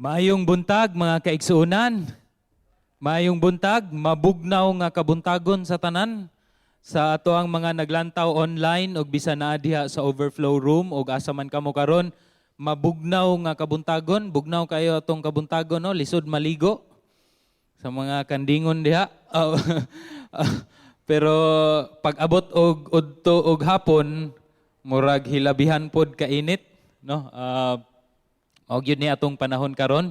Maayong buntag, mga kaigsuonan. Maayong buntag, mabugnaw nga kabuntagon sa tanan. Sa ato ang mga naglantaw online og bisan naa diha sa overflow room og asa man kamo karon, mabugnaw nga kabuntagon, bugnaw kayo atong kabuntagon, no, lisod maligo sa mga kandingon diha. Oh, pero pag abot og udto og hapon, murag hilabihan pod kainit, no? Og yun ni atong panahon karon.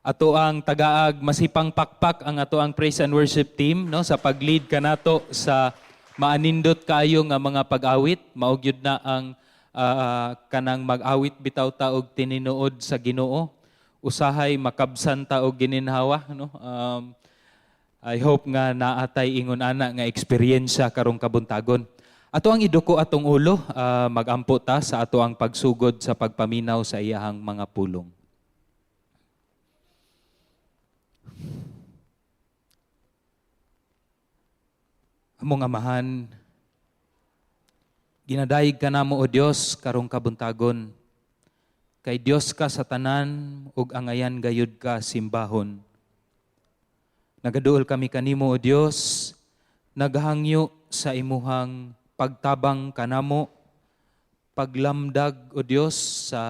Ato ang tagaag masipang pakpak ang ato ang praise and worship team, no, sa pag-lead kanato sa maanindot kaayo nga mga pag-awit. Mao gyud na ang kanang mag-awit bitaw ta og tininuod sa Ginoo. Usahay makabsan ta og gininhawa, no. I hope nga naatay ingon ana nga eksperyensya karong kabuntagon. Ato ang iduko atong ulo, magampo ta sa ato ang pagsugod sa pagpaminaw sa iyahang mga pulong. Among Amahan, ginadayeg ka namo, O Dios, karong kabuntagon. Kay Dios ka sa tanan ug angayan gayud ka simbahon. Nagaduol kami kanimo, O Dios, naghangyo sa imuhang pagtabang kanamo, paglamdag, O Dios, sa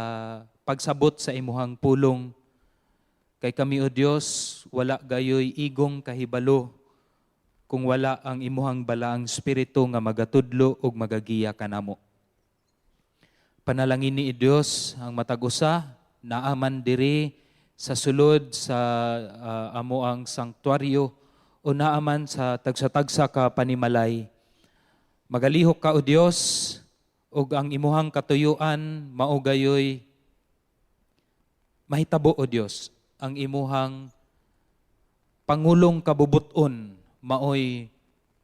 pagsabot sa imuhang pulong. Kay kami, O Dios, wala gayoy igong kahibalo kung wala ang imuhang balaang spirito nga magatudlo ug magagiya kanamo. Panalangin ni Dios ang matag usa naaman diri sa sulod sa amo ang sanktuaryo o naaman sa tagsa-tagsa ka panimalay. Magalihok ka, O Dios, ug ang imuhang katuyuan mao gayoy mahitabo, O Dios, ang imuhang pangulong kabubuton maoy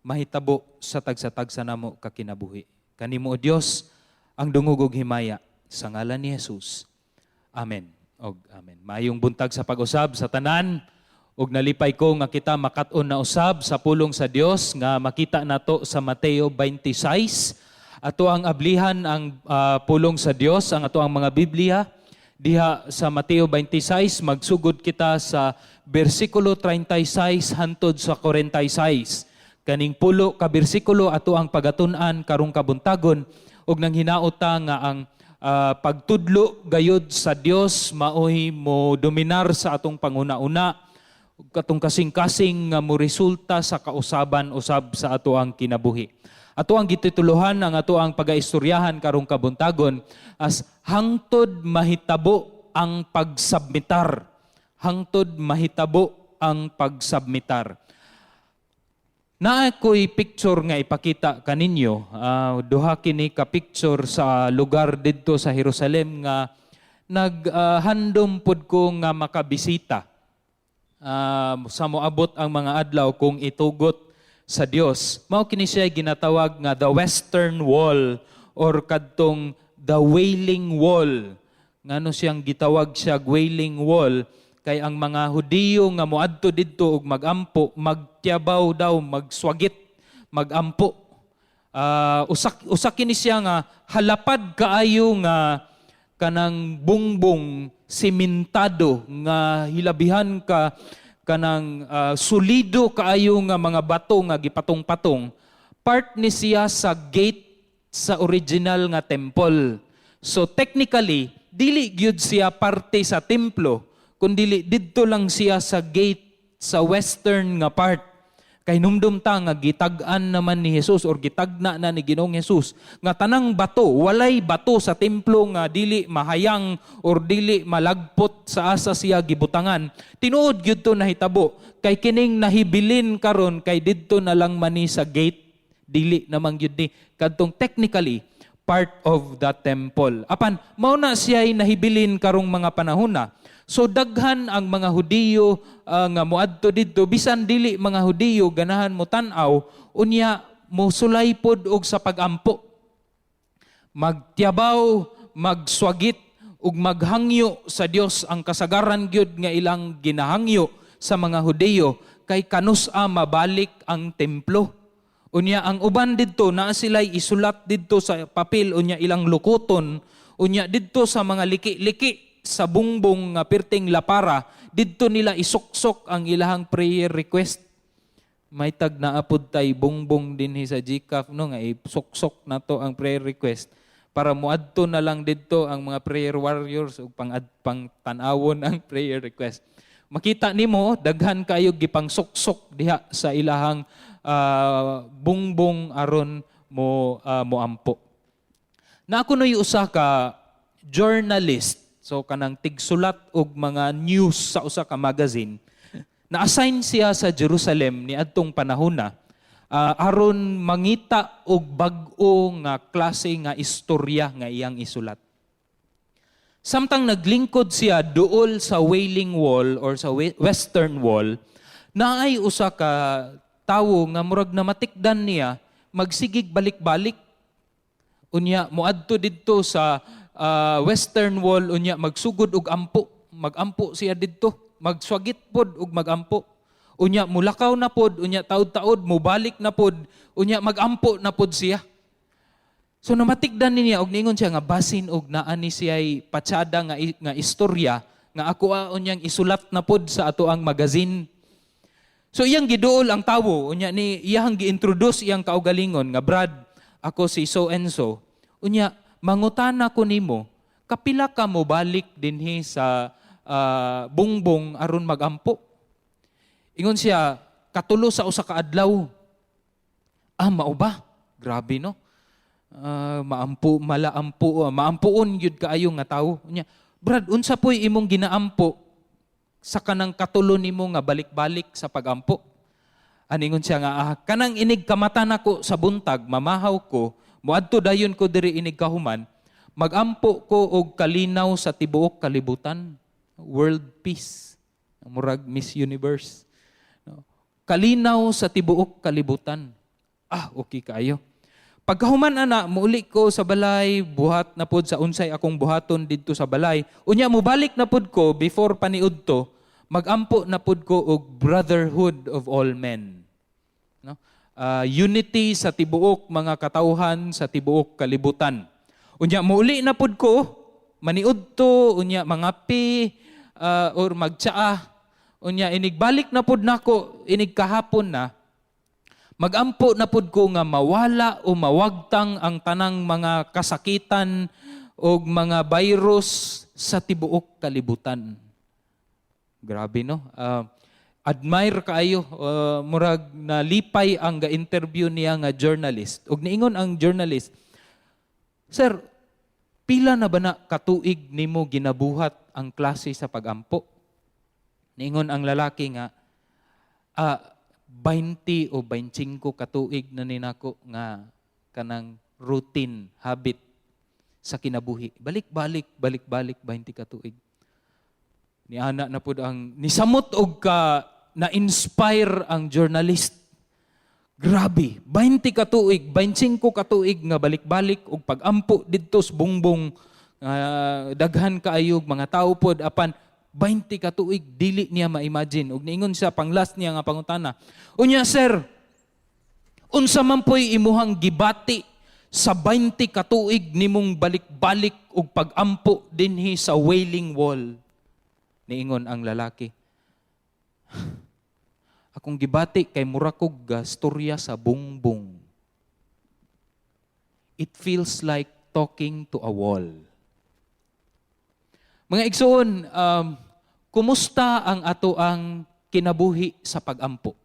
mahitabo sa tagsa-tagsa namo kakinabuhi. Kanimo, O Dios, ang dungog ug himaya sa ngalan ni Jesus. Amen. Og amen. Maayong buntag sa pag-usab sa tanan. Ug nalipay ko nga kita makat-on na usab sa pulong sa Dios nga makita nato sa Mateo 26. Ato ang ablihan ang pulong sa Dios, ang ato ang mga Biblia. Diha sa Mateo 26, magsugod kita sa bersikulo 36 hantod sa 46. Kaning 10 ka bersikulo ato ang pagatun-an karong kabuntagon ug nang hinaot ta nga ang pagtudlo gayud sa Dios maoy mo dominar sa atong panguna-una ug katong kasing-kasing nga mo resulta sa kausaban usab sa ato ang kinabuhi. Ato ang gitituluhan ang ato ang pagaistoryahan karong kabuntagon as "Hangtod mahitabo ang pagsabmitar." Hangtod mahitabo ang pagsabmitar. Naa ko'y picture nga ipakita kaninyo. Duha kini ka picture sa lugar didto sa Jerusalem nga naghandom pud ko nga makabisita sa moabot ang mga adlaw kung itugot sa Dios. Mao kini siya ginatawag nga the Western Wall or kadtong the Wailing Wall. Ngano siyang gitawag siya Wailing Wall? Kay ang mga Hudiyo nga moadto didto ug magampo, magtiyabaw daw, magswagit, magampo. Usak usak kini siya nga halapad kaayo nga kanang bungbong simentado nga hilabihan ka kanang solido kaayo nga mga bato nga gipatong-patong. Part ni siya sa gate sa original nga temple. So technically, dili gyud siya parte sa templo, kundi didto lang siya sa gate sa western nga part. Kay numdum ta nga gitag-an naman ni Jesus or gitagna na ni Ginoong Jesus nga tanang bato, walay bato sa templo nga dili mahayang or dili malagpot sa asa siya gibutangan. Tinuod gyud to nahitabo kay kining nahibilin karon kay didto na lang man ni sa gate, dili naman gyud ni kadtong technically part of the temple. Apan mao na siya'y nahibilin karong mga panahon na. So daghan ang mga Hudiyo nga moadto didto, bisan dili mga Hudiyo, ganahan mo tan-aw, unya mosulay pod og sa pagampo. Magtiyabaw, magswagit ug maghangyo sa Dios. Ang kasagaran gyud nga ilang ginahangyo sa mga Hudiyo kay kanus-a mabalik ang templo. Unya ang uban didto naa sila'y isulat didto sa papel, unya ilang lukoton, unya didto sa mga liki-liki. sa bungbong nga perting lapara, didto nila isuksok ang ilahang prayer request. May tag naa pod tay bungbong dinhi sa GCAF, no, nga isuksok nato ang prayer request para muadto na lang didto ang mga prayer warriors ug pang tan-awon ang prayer request. Makita nimo, daghan kayo gipangsuksok diha sa ilahang bungbong aron mo moampo. Na kuno'y usa ka journalist, so kanang tigsulat og mga news sa usa ka magazine, na-assign siya sa Jerusalem ni adtong panahona aron mangita og bag-o nga klase nga istorya nga iyang isulat. Samtang naglingkod siya duol sa Wailing Wall or sa Western Wall, naay usa ka tawo nga murag namatikdan niya magsigig balik-balik. Unya moadto didto sa Western Wall, unya magsugod og ampo, magampo siya didto, magswagit pod og magampo. Unya mulakaw na pod, unya taod-taod mubalik na pod, unya magampo na pod siya. So namatikdan niya og niingon siya nga basin og naa ni siya'y patsada nga istorya nga ako unyang isulat na pod sa ato ang magazine. So iyang giduol ang tawo, unya ni iyang gi-introduce iyang kaugalingon nga, "Brad, ako si so and so. Unya mangutana ko nimo, kapila ka mo balik dinhi sa bungbong aron magampo?" Ingon siya, "Katulo sa usa ka adlaw." "Ah, mao ba? Grabe, no? Maampo, malaampo, maampuon gyud kaayo nga tawo. Unya, Brad, unsa po'y imong ginaampo sa kanang katulo nimo nga balik-balik sa pagampo?" Aningon siya nga, "Kanang inig kamata nako sa buntag, mamahaw ko, moadto dayon ko diri inig kahuman, magampo ko og kalinaw sa tibuok kalibutan. World peace." Murag Miss Universe. No? Kalinaw sa tibuok kalibutan. "Ah, okay kaayo. Pagkahuman ana, muuli ko sa balay, buhat na pod sa unsay akong buhaton didto sa balay. Unya mubalik na pod ko before paniud to, magampo na pod ko og brotherhood of all men." No? Unity sa tibuok mga katawhan sa tibuok kalibutan. "Unya muuli na pod ko, maniud to, unya mangape or magtsaa. Unya inigbalik na pod nako inig kahapon na, magampo na pud ko nga mawala o mawagtang ang tanang mga kasakitan o mga virus sa tibuok kalibutan." Grabe, no? Admire kaayo, murag nalipay ang ga-interview niya nga journalist. Ug niingon ang journalist, "Sir, pila na ba na katuig nimo ginabuhat ang klase sa pagampo?" Niingon ang lalaki nga, "20 o 25 katuig na ninako nga kanang routine, habit sa kinabuhi. Balik-balik, balik-balik, 20 katuig." Niana na pud ang, nisamot og ka na-inspire ang journalist. Grabe, 20 katuig, 25 katuig nga balik-balik og pag-ampo didto sa bungbong, daghan kaayog mga tao pod, apan 20 katuig dili niya ma-imagine. Ug niingon siya, pang last niya nga pangutana, "Unya sir, unsa man po'y imuhang gibati sa 20 katuig nimong balik-balik og pag-ampo dinhi sa Wailing Wall?" Niingon ang lalaki, "Akong gibati kay mura kog storya sa bungbong. It feels like talking to a wall." Mga igsoon, kumusta ang ato ang kinabuhi sa pagampo?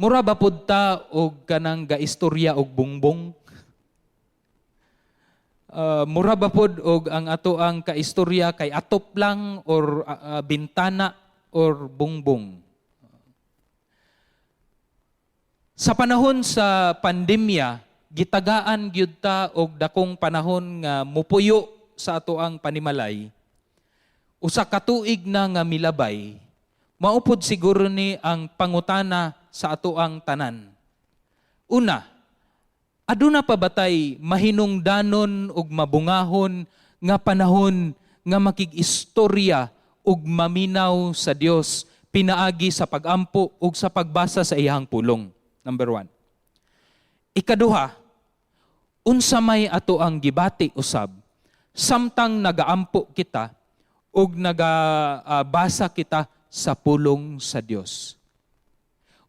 Mura ba pud ta og kanang gaistorya og bungbong? Mura ba pod og ang ato ang kaistorya kay atop lang or bintana or bungbong? Sa panahon sa pandemya, gitagaan gyud ta og dakong panahon nga mupuyo sa ato ang panimalay. Usa ka tuig na nga milabay, mao pod siguro ni ang pangutana sa ato ang tanan. Una, aduna pa ba tay mahinungdanon ug mabungahon nga panahon nga makig-istorya ug maminaw sa Dios pinaagi sa pagampo ug sa pagbasa sa iyang pulong? Number one. Ikaduha, unsa may ato ang gibati usab Samtang nagaampo kita ug nagabasa kita sa pulong sa Dios.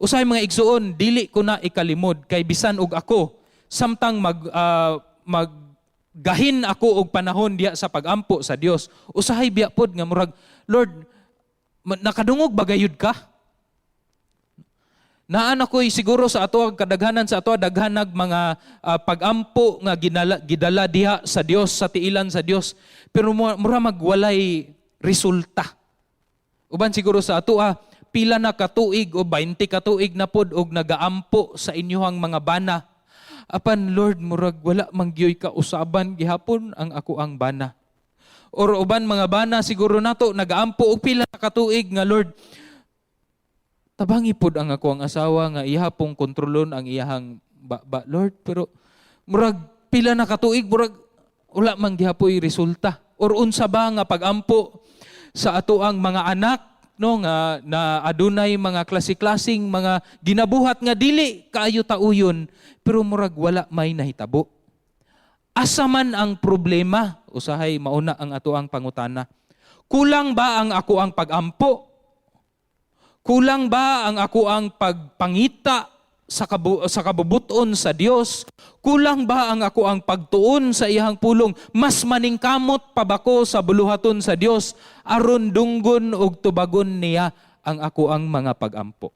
Usahay, mga igsuon, dili ko na ikalimod kay bisan og ako samtang mag gahin ako og panahon diha sa pagampo sa Dios, usahay biya pod nga murag, "Lord, nakadungog ba gayud ka?" Naan ako'y siguro sa ato, kadaghanan sa ato, daghanag mga pagampo nga ginala, gidala diha sa Dios, sa tiilan sa Dios, pero mura magwalay resulta. Uban siguro sa ato, pila na katuig o 20 katuig na pod og nagaampo sa inyuhang mga bana. Apan, "Lord, murag wala man gyoy kausaban gihapon ang ako ang bana." Or uban mga bana siguro nato, nagaampo og pila na katuig nga, "Lord, tabangi pod ang ako ang asawa nga iya pong kontrolon ang iyahang ba, Lord." Pero murag pila na katuig, murag wala man gihapoy resulta. Or unsa ba nga pagampo sa ato ang mga anak, no, nga na adunay mga klase-klaseng mga ginabuhat nga dili kaayo tauyon, pero murag wala may nahitabo. Asa man ang problema? Usahay mauna ang ato ang pangutana. Kulang ba ang ako ang pagampo? Kulang ba ang ako ang pagpangita sa kabubuton sa Dios? Kulang ba ang ako ang pagtuon sa iyang pulong? Mas maningkamot pa ba ko sa buluhaton sa Dios aron dunggon og tubagon niya ang ako ang mga pagampo?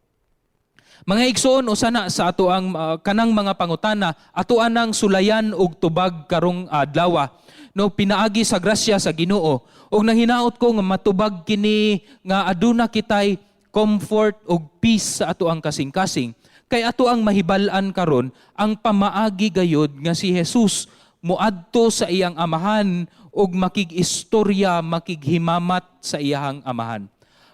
Mga igsoon, usa na sa ato ang kanang mga pangutana ato anang sulayan og tubag karong adlaw, no, pinaagi sa grasya sa Ginoo. Og nanginaot ko nga matubag kini nga aduna kitay comfort og peace sa ato ang kasing-kasing, kay ato ang mahibal-an karon ang pamaagi gayod nga si Jesus moadto sa iyang amahan ug makig-istorya, makighimamat sa iyahang amahan.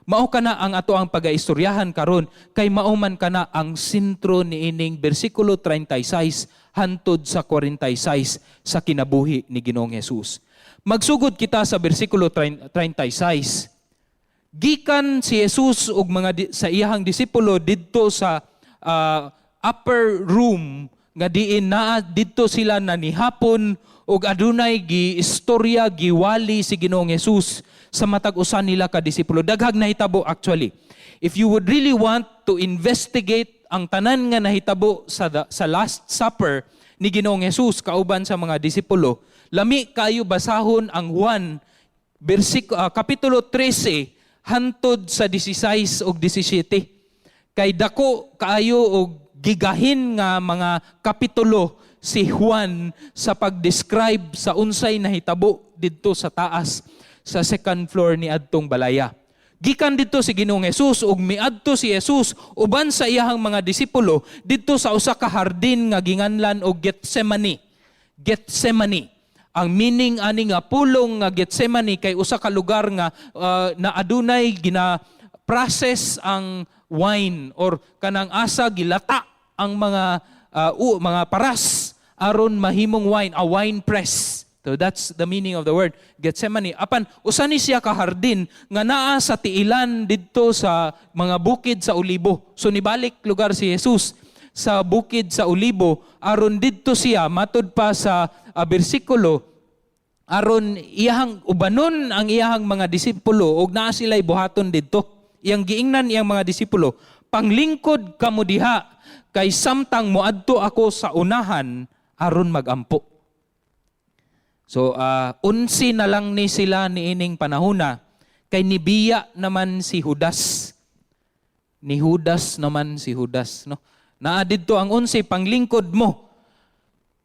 Mao kana ang ato ang pagaistoryahan karon, kay mao man kana ang sentro niining bersikulo 36 hantod sa 46 sa kinabuhi ni Ginoong Jesus. Magsugod kita sa bersikulo 36. Gikan si Jesus ug mga sa iyahang disipulo didto sa upper room nga diin naa didto sila na nihapon ug adunay gi-istorya, giwali si Ginoong Jesus sa matag usa nila ka disipulo. Daghag nahitabo actually. If you would really want to investigate ang tanan nga nahitabo sa Last Supper ni Ginoong Jesus kauban sa mga disipulo, lami kayo basahon ang Juan kapitulo 13 hantod sa 16 ug 17. Kay dako kaayo og gigahin nga mga kapitulo si Juan sa pag-describe sa unsay nahitabo didto sa taas sa second floor ni adtong balaya. Gikan didto si Ginoong Jesus ug miadto si Jesus uban sa iyahang mga disipulo didto sa usa ka hardin nga ginganlan og Getsemane. Getsemane. Ang meaning ani nga pulong nga Getsemane kay usa ka lugar nga na adunay gina process ang wine or kanang asa gilata ang mga paras aron mahimong wine, a wine press. So that's the meaning of the word Gethsemane. Apan usa ni siya ka hardin nga naa sa tiilan didto sa mga bukid sa Olibo. So nibalik lugar si Jesus sa bukid sa Olibo aron didto siya, matud pa sa bersikulo, aron iyahang ubanon ang iyahang mga disipulo ug naa sila'y buhaton didto. Iyang giingnan iyang mga disipulo, "Panglingkod kamo diha kay samtang moadto ako sa unahan aron magampo." So 11 na lang ni sila niining panahona kay nibiya naman si Judas. Ni Judas naman si Judas, no. Naa didto ang 11, "Panglingkod mo."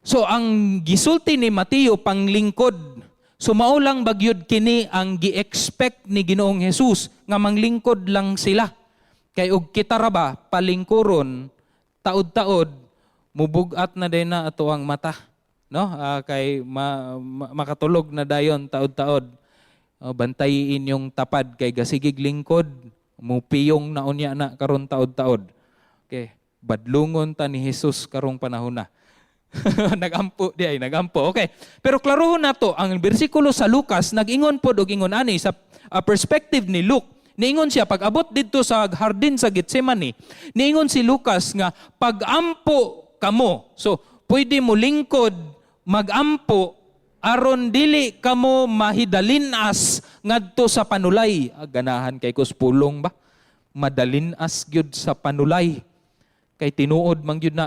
So ang gisulti ni Mateo, panglingkod. So mao lang bagyod kini ang gi-expect ni Ginoong Jesus nga manglingkod lang sila. Kay og kita ra ba palingkuron, taod-taod mubugat na din na ato ang mata, no? Kay makatulog na dayon taod-taod. Oh, bantayi inyong tapad kay gasigig lingkod, mupiyong na unya na karon taod-taod. Okay, badlungon ta ni Jesus karong panahon na. Nagampo di ay, nagampo. Okay. Pero klarohon nato ang bersikulo sa Lucas, nag-ingon pod og ingon ani sa perspective ni Luke. Niingon siya pag abot didto sa hardin sa Getsemane, niingon si Lucas nga pagampo kamo. So pwede mo lingkod, magampo Aron dili kamo mahidalin-as ngadto sa panulay. Ah, ganahan kay kus pulong ba? Madalin-as gyud sa panulay. Kay tinuod man gyud na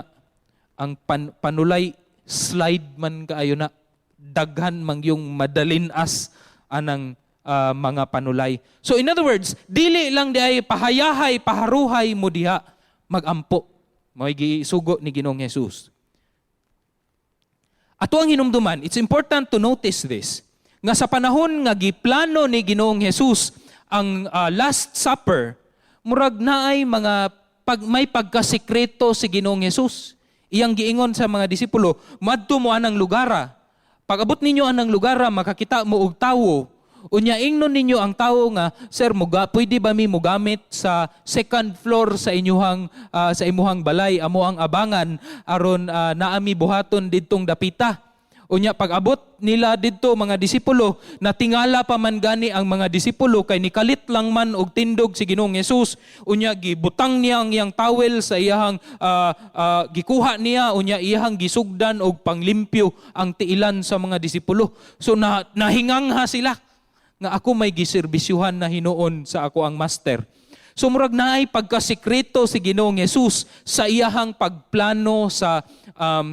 ang panulay, slide man kaayo na, daghan man yung madalin-as anang mga panulay. So in other words, dili lang di ay pahayahay, paharuhay mo diha, magampo. Mao'y gisugo ni Ginoong Jesus. Ato ang hinumduman, it's important to notice this, nga sa panahon nga giplano ni Ginoong Jesus ang Last Supper, murag naay mga pag, may pagkasikreto si Ginoong Jesus. Iyang giingon sa mga disipulo, "Madto mo anang lugara. Pag-abot ninyo anang lugara, makakita mo og tawo. Unya ingnon ninyo ang tawo nga, 'Sir, pwede ba mi mogamit sa second floor sa imuhang balay, amo ang abangan aron naami buhaton didtong dapita?'" Unya pag-abot nila didto, mga disipulo, natingala pa man gani ang mga disipulo kay nikalit lang man og tindog si Ginoong Hesus. Unya gibutang niya ang iyang towel sa iyahang gikuha niya, unya iyahang gisugdan og panglimpyo ang tiilan sa mga disipulo. So na nahingangha sila nga ako may giserbisyuhan na hinuon sa ako ang master. So murag naay pagkasikreto si Ginoong Hesus sa iyahang pagplano sa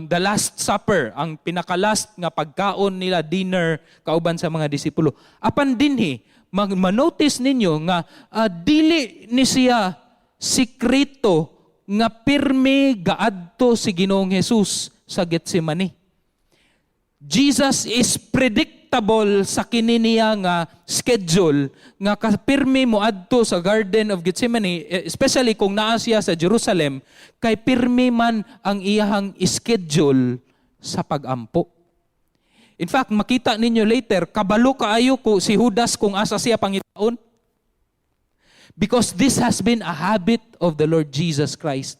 the Last Supper, ang pinaka-last nga pagkaon nila, dinner kauban sa mga disipulo. Apan dinhi, manotice ninyo nga dili ni siya sikreto nga pirmi gaadto si Ginoong Hesus sa Getsemane. Jesus is predictable sa kini niya nga schedule nga kapirmi mo adto sa Garden of Gethsemane, especially kung naa siya sa Jerusalem, kay pirmi man ang iyahang schedule sa pagampo. In fact, makita ninyo later, kabalo kaayo ko si Judas kung asa siya pangitaon. Because this has been a habit of the Lord Jesus Christ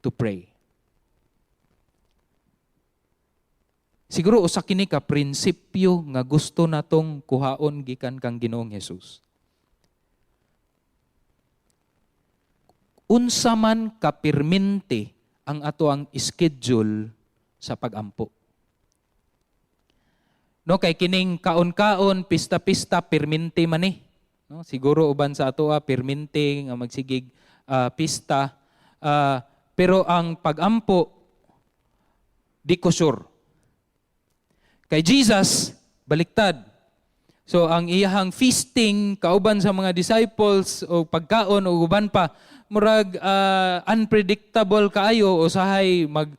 to pray. Siguro usa kini ka prinsipyo nga gusto natong kuhaon gikan kang Ginoong Hesus. Unsa man kapirmente ang ato ang schedule sa pagampo. No, kay kining kaon-kaon, pista-pista, pirmente man eh. No, siguro uban sa atoa pirmente nga magsigig pista. Pero ang pagampo, di ko sure. Kay Jesus, baliktad. So ang iyahang feasting kauban sa mga disciples o pagkaon o uban pa, murag unpredictable kaayo. Usahay mag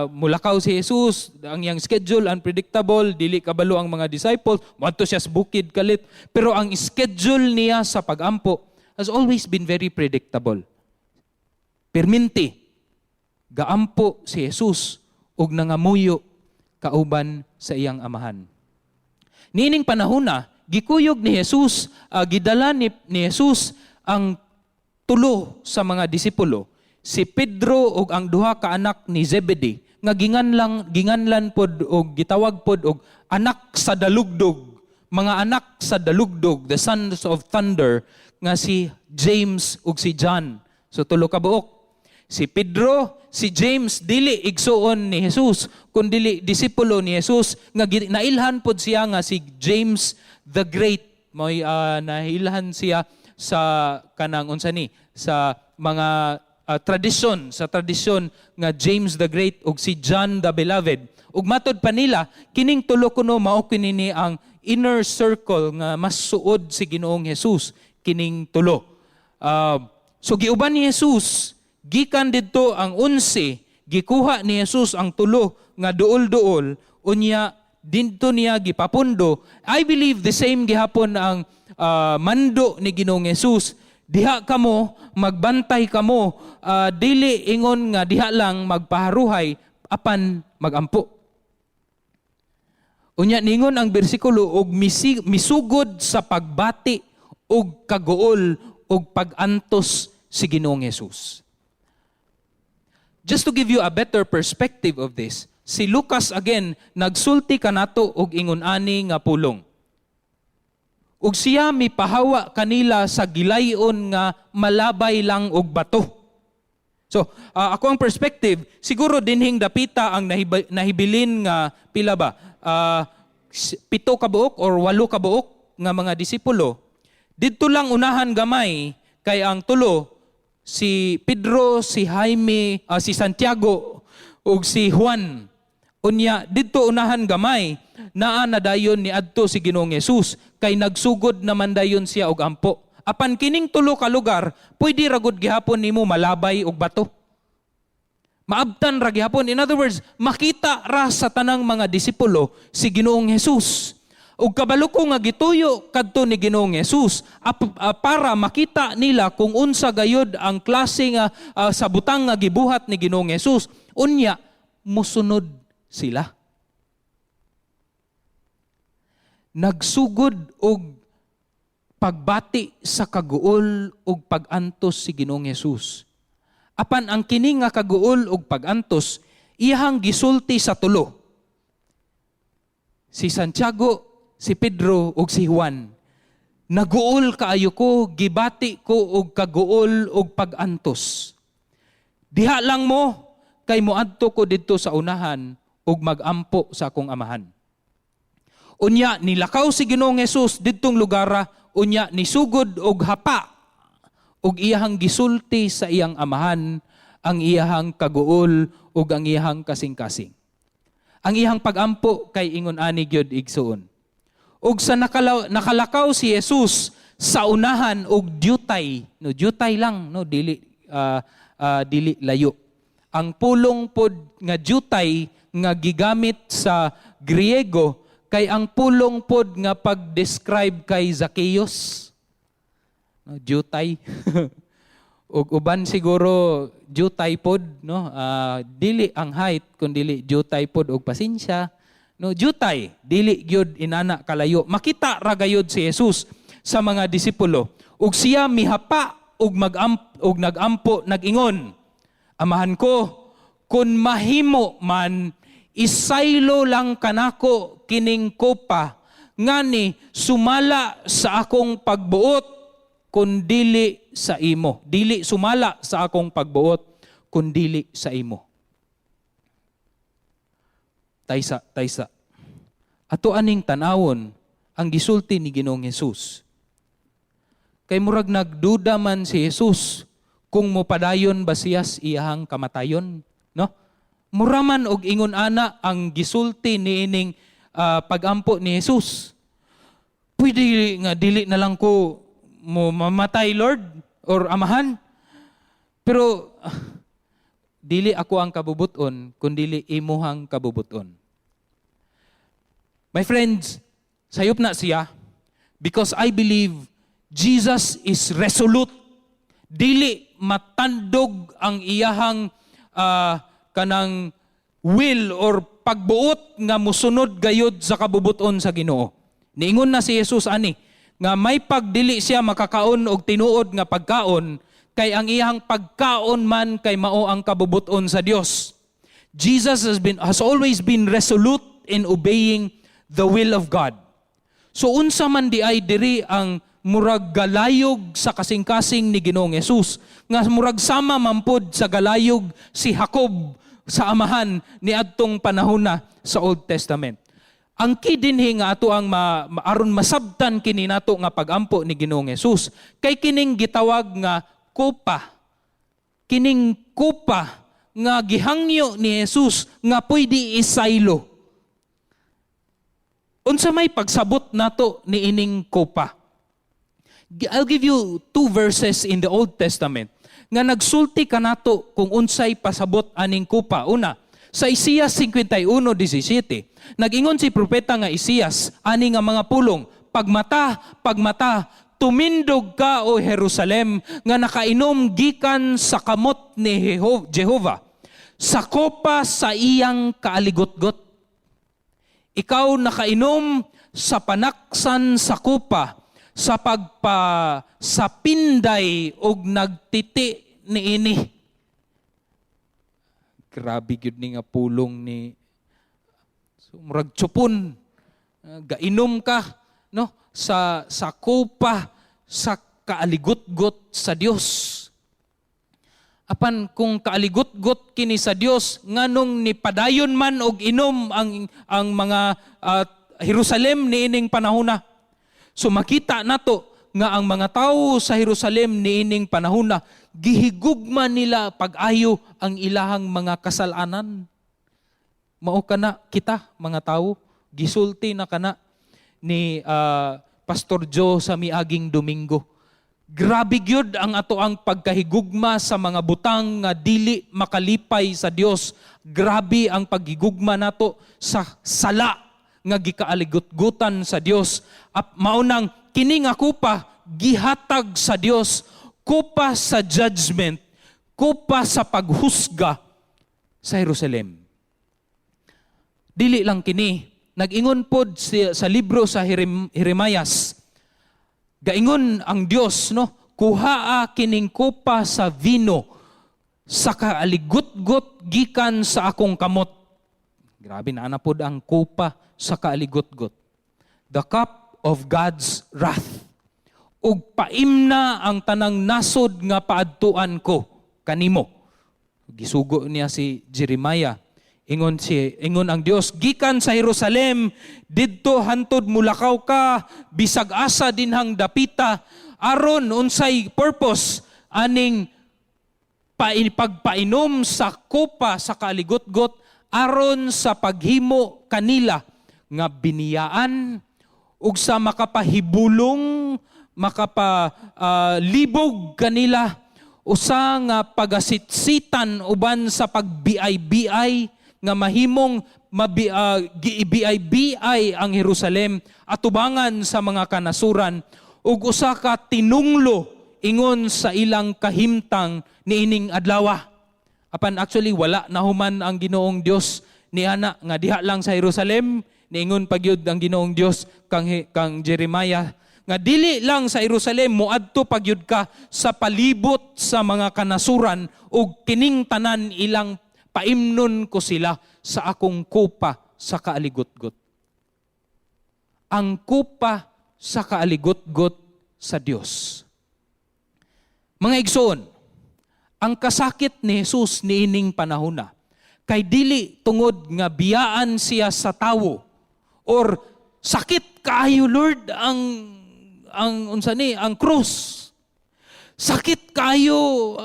mulakaw si Jesus, ang iyang schedule unpredictable, dili kabalo ang mga disciples, moadto siya sa bukid kalit. Pero ang schedule niya sa pagampo has always been very predictable. Perminti gaampo si Jesus ug nangamuyo kauban sa iyang Amahan. Niining panahona, gikuyog ni Jesus, gidala ni Jesus ang tulo sa mga disipulo, si Pedro ug ang duha ka anak ni Zebedee, nga ginganlan pod og gitawag pod og anak sa dalugdog, mga anak sa dalugdog, the sons of thunder, nga si James ug si John. So tulo ka buok. Si Pedro, si James, dili igsuon ni Jesus, kun dili disipulo ni Jesus nga nailhan pod siya nga si James the Great. Moy nailhan siya sa kanang unsa ni sa mga tradisyon, sa tradisyon nga James the Great ug si John the Beloved. Ug matod pa nila, kining tulo kuno mao kini ni ang inner circle nga mas suod si Ginoong Jesus, kining tulo. So giuban ni Jesus gikan didto ang 11, gikuha ni Jesus ang tulo nga duol-duol, unya didto niya gipapundo. I believe the same gihapon ang mando ni Ginoong Jesus. Diha kamo, magbantay kamo, dili ingon nga diha lang magpaharuhay, apan magampo. Unya ningon ang bersikulo og misugod sa pagbati og kaguol og pagantos si Ginoong Jesus. Just to give you a better perspective of this, si Lucas again nagsulti kanato og ingon ani nga pulong. Ug siya mipahawa kanila sa gilayon nga malabay lang og bato. So, ako ang perspective, siguro dinhing dapita ang nahibilin nga pila ba? 7 ka buok or 8 ka buok nga mga disipulo. Didto lang unahan gamay kay ang tulo, si Pedro, si Jaime, si Santiago ug si Juan. Unya didto unahan gamay, naa na dayon ni adto si Ginoong Hesus kay nagsugod naman dayon siya og ampo. Apan kining tulo ka lugar, pwede ra gud gihapon nimo malabay og bato. Maabtan ra gihapon. In other words, makita ra sa tanang mga disipulo si Ginoong Hesus. Ug kabalo ko nga gituyo kadto ni Ginoong Hesus para makita nila kung unsa gayud ang klase nga sa butang nga gibuhat ni Ginoong Hesus. Unya musunod sila. Nagsugod og pagbati sa kaguol ug pag-antos si Ginoong Hesus. Apan ang kini nga kaguol ug pag-antos, iyahang gisulti sa tulo. Si Santiago, si Pedro ug si Juan. "Naguol kaayo ko, gibati ko og kaguol ug pag-antos. Diha lang mo kay moadto ko didto sa unahan ug magampo sa akong Amahan." Unya nilakaw si Ginoong Hesus didtong lugara, unya nisugod og hapa ug iyahang gisulti sa iyang Amahan ang iyahang kaguol ug ang iyahang kasing-kasing. Ang iyang pagampo kay ingon ani gyud, igsuon. Ug sa nakalakaw si Jesus sa unahan og dyutay, no, dyutay lang, no, dili layo. Ang pulong pod nga dyutay nga gigamit sa Griego kay ang pulong pod nga pag-describe kay Zacchaeus. No, dyutay. Ug uban siguro dyutay pod, no, dili ang height kun dili dyutay pod og pasensya, no, dyutay, dili gyud inana kalayo. Makita ra gayud si Jesus sa mga disipulo ug siya mihapa ug nagampo, nag-ingon, "Amahan ko, kun mahimo man, isaylo lang kanako kining kopa, ngani sumala sa akong pagbuot kun dili sa imo. Dili sumala sa akong pagbuot kun dili sa imo." Taysa, taysa. Ato aning tanawon ang gisulti ni Ginoong Hesus. Kay murag nagduda man si Jesus kung mopadayon ba siya sa iyahang kamatayon, no? Mura man og ingon ana ang gisulti niining pagampo ni Jesus. "Pwede nga dili na lang ko mo mamatay, Lord or Amahan. Pero dili ako ang kabubuton, kundili imuhang kabubuton." My friends, sayop na siya because I believe Jesus is resolute. Dili matandog ang iyahang kanang will or pagbuot nga musunod gayud sa kabubuton sa Ginoo. Niingon na si Jesus ani nga may pagdili siya makakaon og tinuod nga pagkaon kay ang iyang pagkaon man kay mao ang kabubuton sa Dios. Jesus has always been resolute in obeying the will of God. So unsa man di ay diri ang murag galayog sa kasing-kasing ni Ginoong Hesus nga murag sama mampod sa galayog si Jacob sa Amahan niadtong panahon na sa Old Testament? Ang key dinhi nga ato ang aron masabtan kini nato nga pagampo ni Ginoong Hesus kay kining gitawag nga kopa. Kining kopa nga gihangyo ni Jesus nga pwede isaylo. Unsa may pagsabot nato ni ining kopa? I'll give you two verses in the Old Testament nga nagsulti kanato kung unsay pasabot aning kopa. Una, sa Isaiah 51:17, nag-ingon si propeta nga Isaias ani nga mga pulong, "Pagmata, pagmata, tumindog ka, o Jerusalem, nga nakainom gikan sa kamot ni Jehova, sa kopa sa iyang kaaligotgot. Ikaw nakainom sa panaksan sa kopa, sa pagpa sa pinday og nagtiti niini." Grabe gyud ni nga pulong ni. So, murag tsupon. Gainom ka, no, sa kopa sa kaaligotgot sa Dios. Apan kung kaaligotgot kini sa Dios, nganong nipadayon man og inom ang mga Jerusalem niining panahona. So makita nato nga ang mga tawo sa Jerusalem niining panahona, gihigugma nila pag-ayo ang ilahang mga kasalanan. Mao kana kita mga tawo, gisulti na kana ni Pastor Joe sa miaging Domingo. Grabe gyud ang ato ang pagkahigugma sa mga butang nga dili makalipay sa Dios. Grabe ang paghigugma nato sa sala nga gikaaligutgutan sa Dios. At maunang kini nga kupa gihatag sa Dios, kupa sa judgment, kupa sa paghusga sa Jerusalem. Dili lang kini, nag-ingon pod sa libro sa Jeremias. Gaingon ang Dios, no, "Kuhaa kining kupa sa vino sa kaaligutgot gikan sa akong kamot." Grabe na pod ang kupa sa kaaligutgot. The cup of God's wrath. "Ug paimna ang tanang nasod nga paadtuan ko kanimo." Gisugo niya si Jeremiah. Ingon ang Dios, gikan sa Jerusalem didto hantod mulakaw ka bisag asa dinhang dapita, aron unsay purpose aning pagpainom sa kopa sa kaligotgot? Aron sa paghimo kanila nga biniyaan ug sa makapahibulong, makapa libog kanila, usa nga pagasitsitan uban sa pagbiay-biay nga mahimong giibiay-biay ang Jerusalem atubangan sa mga kanasuran ug usa ka tinunglo ingon sa ilang kahimtang niining adlaw. Apan actually wala na human ang Ginoong Dios ni ana nga diha lang sa Jerusalem. Niingon pagyud ang Ginoong Dios kang Jeremiah nga dili lang sa Jerusalem, moadto pagyud ka sa palibot sa mga kanasuran ug kining tanan ilang paimnon ko sila sa akong kupa sa kaaligutgot. Ang kupa sa kaaligutgot sa Dios. Mga igsoon, ang kasakit ni Jesus niining panahona kay dili tungod nga biyaan siya sa tawo or "Sakit kaayo, Lord, ang unsa ni ang krus. Sakit kaayo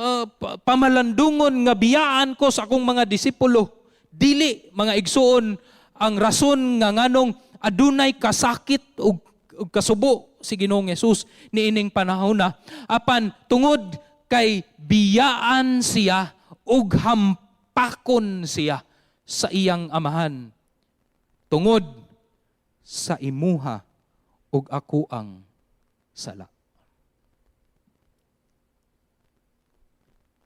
pamalandungon nga biyaan ko sa akong mga disipulo." Dili, mga igsoon, ang rason nga nganong adunay kasakit ug kasubo si Ginoong Hesus niining panahona, apan tungod kay biyaan siya ug hampakon siya sa iyang Amahan tungod sa imuha ug ako ang sala.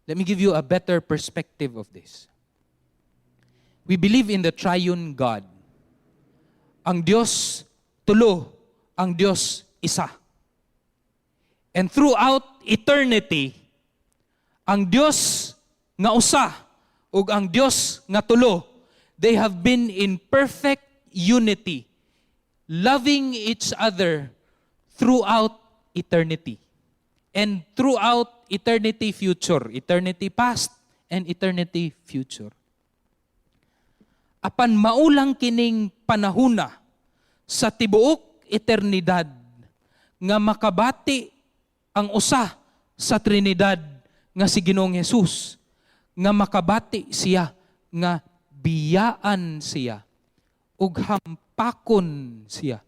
Let me give you a better perspective of this. We believe in the triune God. Ang Diyos tulo, ang Diyos isa. And throughout eternity, ang Diyos nga usa ug ang Diyos nga tulo, they have been in perfect unity, loving each other throughout eternity. And throughout eternity future, eternity past, and eternity future. Apan maulang kining panahuna sa tibuok eternidad nga makabati ang usa sa Trinidad nga si Ginoong Hesus, nga makabati siya nga biyaan siya ug hampakon siya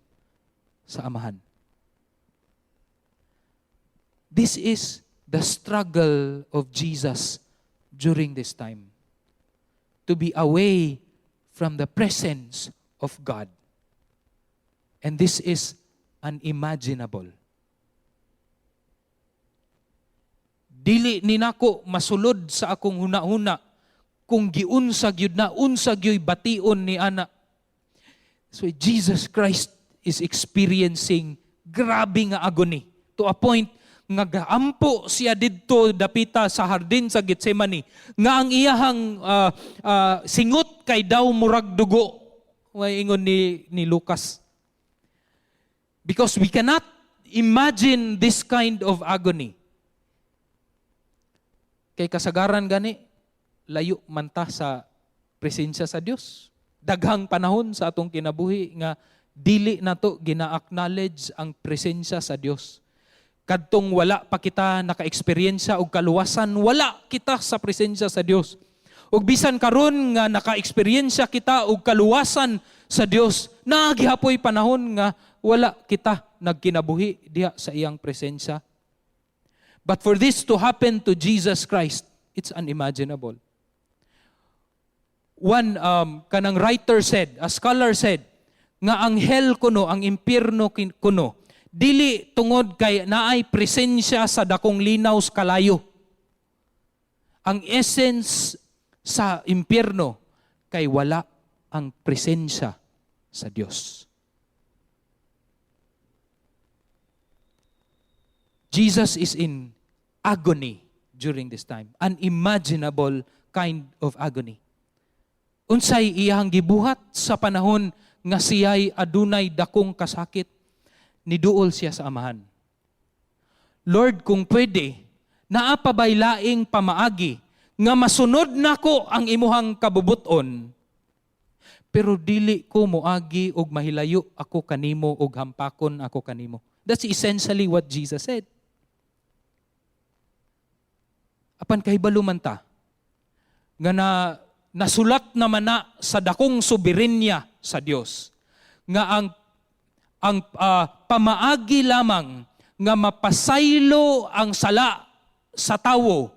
sa Amahan. This is the struggle of Jesus during this time. To be away from the presence of God. And this is unimaginable. Dili ni nako masulod sa akong huna-huna kung giunsa gyud na, unsa gyud bation ni ana. So Jesus Christ is experiencing grabe nga agony to a point nga gaampo siya didto dapita sa hardin sa Getsemane nga ang iyahang singot kay daw murag dugo, way ingon ni Lucas, because we cannot imagine this kind of agony kay kasagaran gani layo man ta sa presensya sa Dios. Daghang panahon sa atong kinabuhi nga Dili nato gina-acknowledge ang presensya sa Dios. Kadtong wala pa kita naka-eksperyensya og kaluwasan, wala kita sa presensya sa Dios. Ug bisan karon nga naka-eksperyensya kita og kaluwasan sa Dios, naa gihapoy panahon nga wala kita nagkinabuhi diha sa iyang presensya. But for this to happen to Jesus Christ, it's unimaginable. One kanang writer said, a scholar said, nga ang hell kuno, ang impyerno kuno, dili tungod kay naay presensya sa dakong linaw sa kalayo. Ang essence sa impyerno kay wala ang presensya sa Dios. Jesus is in agony during this time. Unimaginable kind of agony. Unsay iyang gibuhat sa panahon nga siya'y adunay dakong kasakit? Niduol siya sa Amahan. "Lord, kung pwede, naa pa bay laing pamaagi nga masunod nako ang imuhang kabubuton, pero dili ko moagi og mahilayo ako kanimo og hampakon ako kanimo." That's essentially what Jesus said. Apan kahibalo man ta nga na nasulat naman na sa dakong soberenya sa Dios nga ang pamaagi lamang nga mapasaylo ang sala sa tawo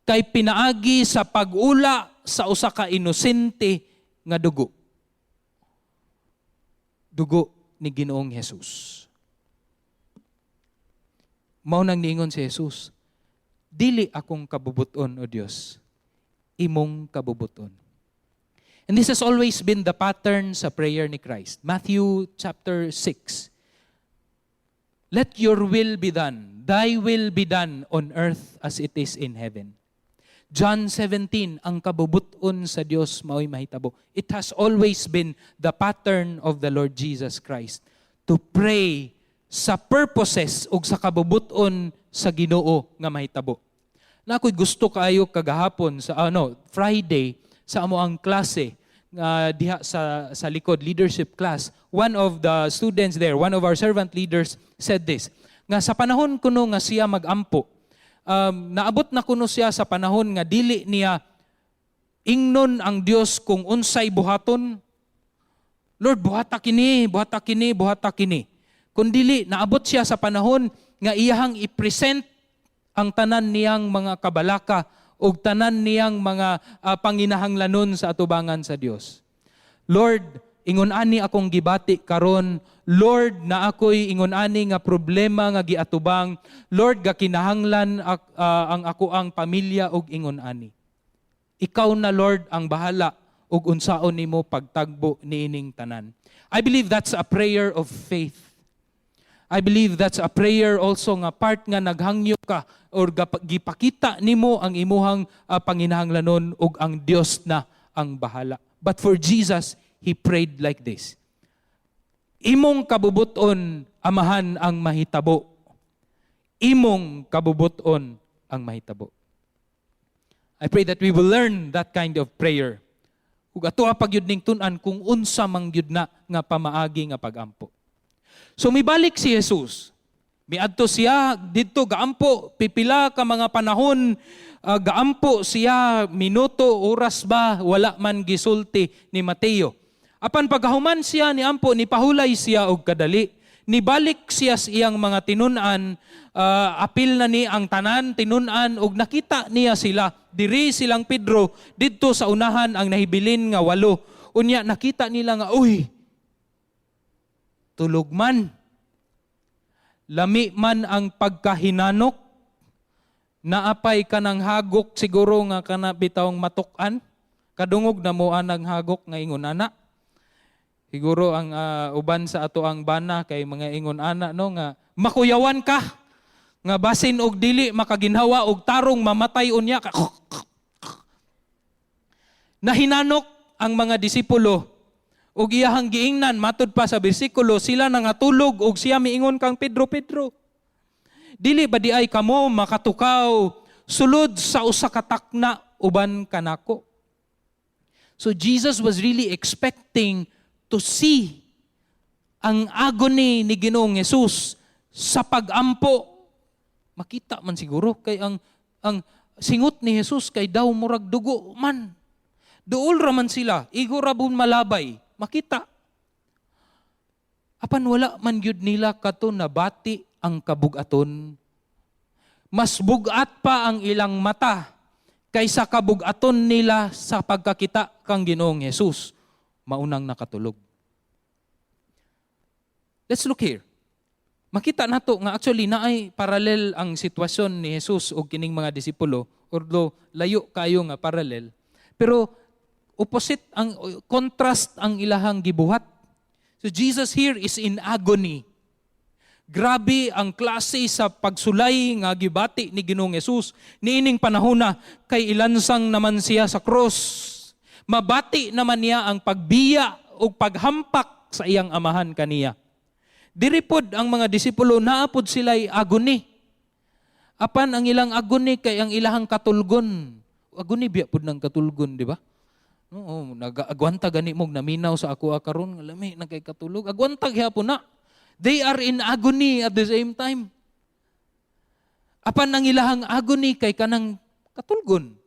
kay pinaagi sa pag-ula sa usa ka inosente nga dugo. Dugo ni Ginoong Jesus. Mao nang niingon si Jesus, "Dili akong kabubuton, O Dios, imong kabubuton." And this has always been the pattern sa prayer ni Christ. Matthew chapter 6. "Let your will be done. Thy will be done on earth as it is in heaven." John 17, ang kabubuton sa Dios mao'y mahitabo. It has always been the pattern of the Lord Jesus Christ to pray sa purposes ug sa kabubuton sa Ginoo nga mahitabo. Na ako'y gusto kaayo kagahapon sa ano, Friday, sa amo ang klase nga diha sa likod, leadership class. One of the students there, one of our servant leaders, said this, nga sa panahon kuno nga siya magampo, naabot na kuno siya sa panahon nga dili niya ingnon ang Dios kung unsay buhaton. "Lord, buhata kini, buhata kini, buhata kini." Kung dili, naabot siya sa panahon nga iyahang i-present ang tanan niyang mga kabalaka ug tanan niyang mga panginahanglanon sa atubangan sa Dios. "Lord, ingon ani akong gibati karon. Lord, na ako'y ingon ani nga problema nga giatubang. Lord, gakinahanglan ang ako ang pamilya og ingon ani. Ikaw na, Lord, ang bahala ug unsaon nimo pagtagbo niining tanan." I believe that's a prayer of faith. I believe that's a prayer also nga part nga naghangyo ka or gipakita nimo ang imuhang panginahanglanon ug ang Dios na ang bahala. But for Jesus, he prayed like this. "Imong kabubuton, Amahan, ang mahitabo. Imong kabubuton ang mahitabo." I pray that we will learn that kind of prayer. Ug ato pa gyud ning tun-an kung unsa man gyud na nga pamaagi nga pagampo. So mibalik si Jesus. Miadto siya didto, gaampo pipila ka mga panahon, gaampo siya, minuto, oras ba, wala man gisulti ni Mateo. Apan pagkahuman siya ni ampo, ni pahulay siya og kadali. Nibalik siya sa iyang mga tinun-an, apil na ni ang tanan tinun-an, ug nakita niya sila. Diri silang Pedro, didto sa unahan ang nahibilin nga walo. Unya nakita nila nga, uy, tulog man. Lami man ang pagkahinanok, naapay ka ng hagok siguro nga kana bitawng matuk-an. Kadungog na mo anang hagok nga ingon ana. Siguro ang uban sa ato ang bana kay mga ingon ana, no, nga makuyawan ka nga basin og dili makaginhawa og tarong mamatay unya ka. Nahinanok ang mga disipulo ug iyahang giingnan, matud pa sa bersikulo, sila nangatulog, ug siya miingon kang Pedro, "Pedro, dili ba diay kamo makatukaw sulod sa usa ka takna uban kanako?" So Jesus was really expecting to see Ang agony ni Ginoong Jesus sa pagampo, makita man siguro kay ang singot ni Jesus kay daw murag dugo man. Duol ra man sila, igo ra bun malabay, makita. Apan wala man gyud nila kato nabati ang kabugaton. Mas bugat pa ang ilang mata kaysa kabugaton nila sa pagkakita kang Ginoong Jesus maunang nakatulog. Let's look here. Makita nato nga actually naay parallel ang sitwasyon ni Jesus ug kining mga disipulo, although layo kayo nga parallel. Pero opposite ang contrast ang ilahang gibuhat. So Jesus here is in agony. Grabe ang klase sa pagsulay nga gibati ni Ginoong Jesus niining panahona kay ilansang naman siya sa cross. Mabati naman niya ang pagbiya ug paghampak sa iyang Amahan kaniya. Diri pod ang mga disipulo, naa pod sila'y agony. Apan ang ilang agony kay ang ilahang katulgon. Agony biya pod ng katulgon, di ba? Oo, nag-agwanta gani mo naminaw sa ako karon, lami na kay katulog. Agwanta gyapon na. They are in agony at the same time. Apan ang ilahang agony kay kanang katulgon.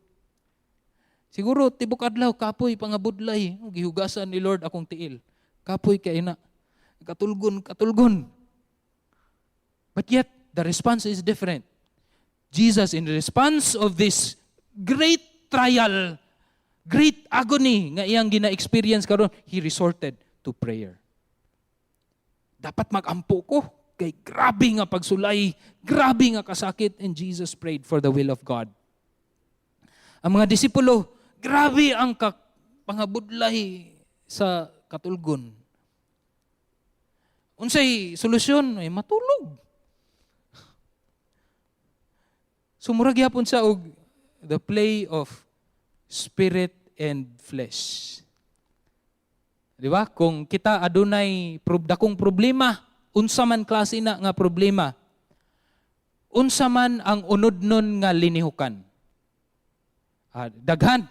Siguro tibok adlaw kapoy pangabudlay, gihugasan ni Lord akong tiil. Kapoy kay na. Katulgon, katulgon. But yet the response is different. Jesus, in response of this great trial, great agony nga iyang gina-experience karon, he resorted to prayer. Dapat magampo ko kay grabe nga pagsulay, grabe nga kasakit, and Jesus prayed for the will of God. Ang mga disipulo, grabe ang pangabudlay sa katulgon. Unsay solusyon? Ay matulog. So mura gyapon sa og the play of spirit and flesh. Di ba? Kung kita adunay dakong problema, unsa man klase na nga problema, unsa man ang unodnon nga linihukan? Ah, daghan.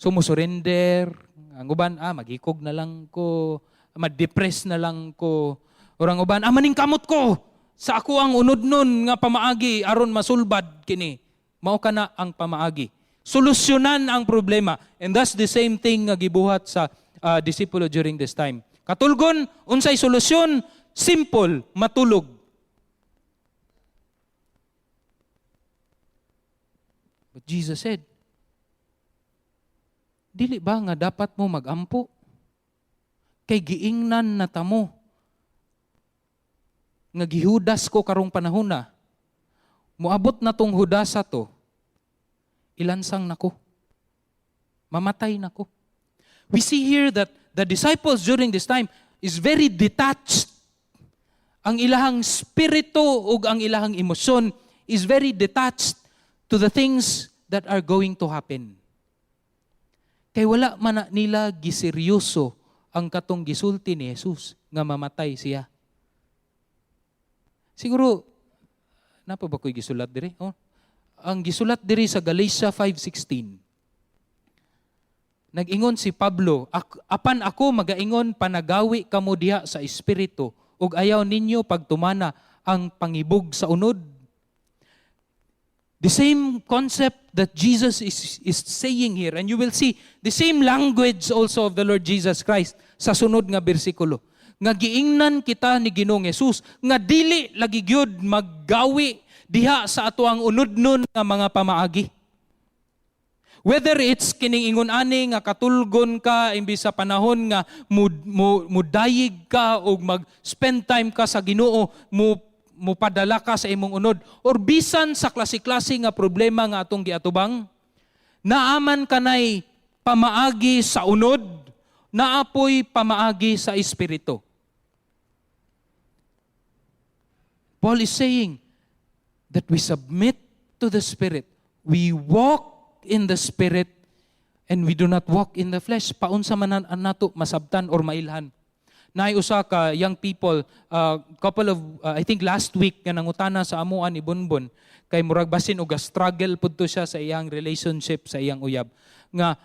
So mo surrender, ang uban, maghikog na lang ko, ma-depress na lang ko. Or ang uban, maningkamot ko sa ako ang unodnon nga pamaagi aron masulbad kini. Mao kana ang pamaagi. Solusyonan ang problema. And that's the same thing nga gibuhat sa disipulo during this time. Katulgon, unsay solusyon? Simple, matulog. But Jesus said, "Dili ba nga dapat mo magampo? Kay giingnan na tamo nga gihudas ko karong panahon na, moabot na tong hudasa to, ilansang nako. Mamatay nako." We see here that the disciples during this time is very detached. Ang ilahang spirito ug ang ilahang emosyon is very detached to the things that are going to happen. Kay wala man na nila giseryoso ang katong gisulti ni Jesus nga mamatay siya. Siguro, napa ba ko'y gisulat diri? Oh. Ang gisulat diri sa Galatia 5:16. Nag-ingon si Pablo, "Apan ako magaingon, panagawi kamo diha sa Espiritu ug ayaw ninyo pagtumana ang pangibog sa unod." The same concept that Jesus is saying here, and you will see the same language also of the Lord Jesus Christ sa sunod nga bersikulo. Nga giingnan kita ni Ginoong Jesus nga dili lagi gyud maggawi diha sa atoang unodnon nga mga pamaagi. Whether it's kining ingon ani nga katulgon ka imbis sa panahon nga mudayig ka o mag-spend time ka sa Ginoo, mo mupadala ka sa imong unod or bisan sa klase-klase nga problema nga atong giatubang, naaman kanay pamaagi sa unod, naapoy pamaagi sa espiritu. Paul is saying that we submit to the Spirit. We walk in the Spirit and we do not walk in the flesh. Paunsa man nato masabtan or mailhan? Naay usa ka young people, couple of, I think last week, nga nangutana sa amuan ni Bonbon, kay murag basin og struggle pud to siya sa iyang relationship sa iyang uyab. Nga,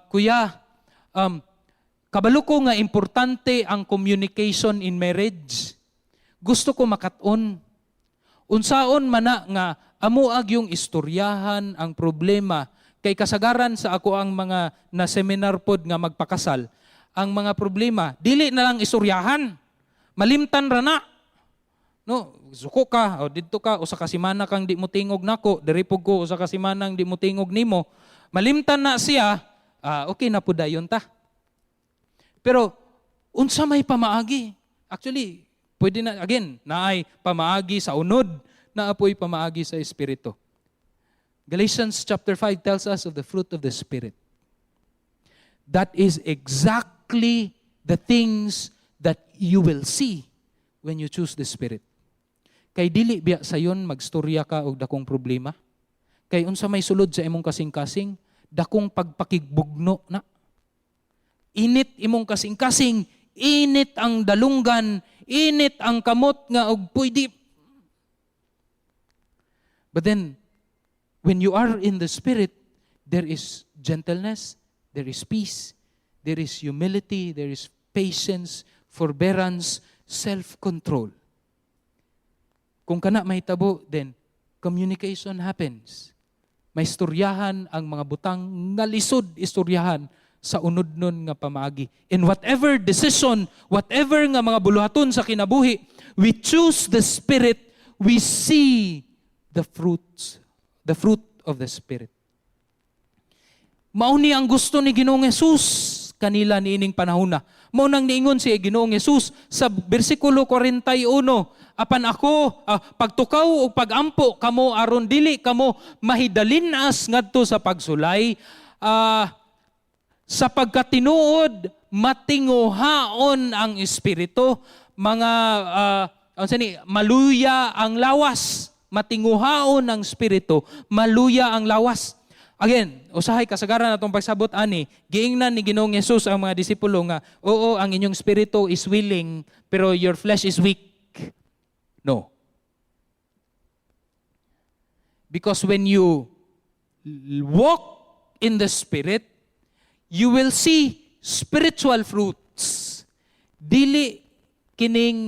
"Kuya, Kabalo ko nga importante ang communication in marriage. Gusto ko makat-on. Unsaon man na nga amoa gyung istoryahan ang problema, kay kasagaran sa ako ang mga na seminar pod nga magpakasal, ang mga problema dili na lang istoryahan. Malimtan ra na. No, suko ka o didto ka, usa ka semana kang di mo tingog nako, diri pud ko usa ka semana di mo tingog nimo. Malimtan na siya, okay na pud dayon ta. Pero unsa may pamaagi? Actually, pwede na again, naay pamaagi sa unod, naa poy pamaagi sa espiritu. Galatians chapter 5 tells us of the fruit of the Spirit. That is exactly the things that you will see when you choose the Spirit. Kay dili biya sayon magstorya ka og dakong problema? Kay unsa may sulod sa imong kasing-kasing, dakong pagpakigbugno na. Init imong kasing-kasing, init ang dalunggan, init ang kamot nga og pwede. But then, when you are in the Spirit, there is gentleness, there is peace, there is humility, there is patience, forbearance, self-control. Kung kana mahitabo, then communication happens. Maistoryahan ang mga butang nga lisod istoryahan sa unod nun nga pamaagi. In whatever decision, whatever nga mga buluhaton sa kinabuhi, we choose the Spirit, we see the fruits, the fruit of the Spirit. Mao ni ang gusto ni Ginoong Hesus kanila niining panahona. Mao nang niingon si Ginoong Hesus sa bersikulo 41, "Apan ako, pagtukaw o pagampo kamo aron dili kamo mahidalin-as ngadto sa pagsulay, sa pagkatinuod matinguhaon ang espiritu, mga unsa ni, maluya ang lawas." Matinguhaon ang espiritu, maluya ang lawas. Again, usahay kasagaran atong pagsabot ani, giingnan ni Ginoong Hesus ang mga disipulo nga, "Oo, ang inyong espiritu is willing, pero your flesh is weak." No. Because when you walk in the Spirit, you will see spiritual fruits. Dili kining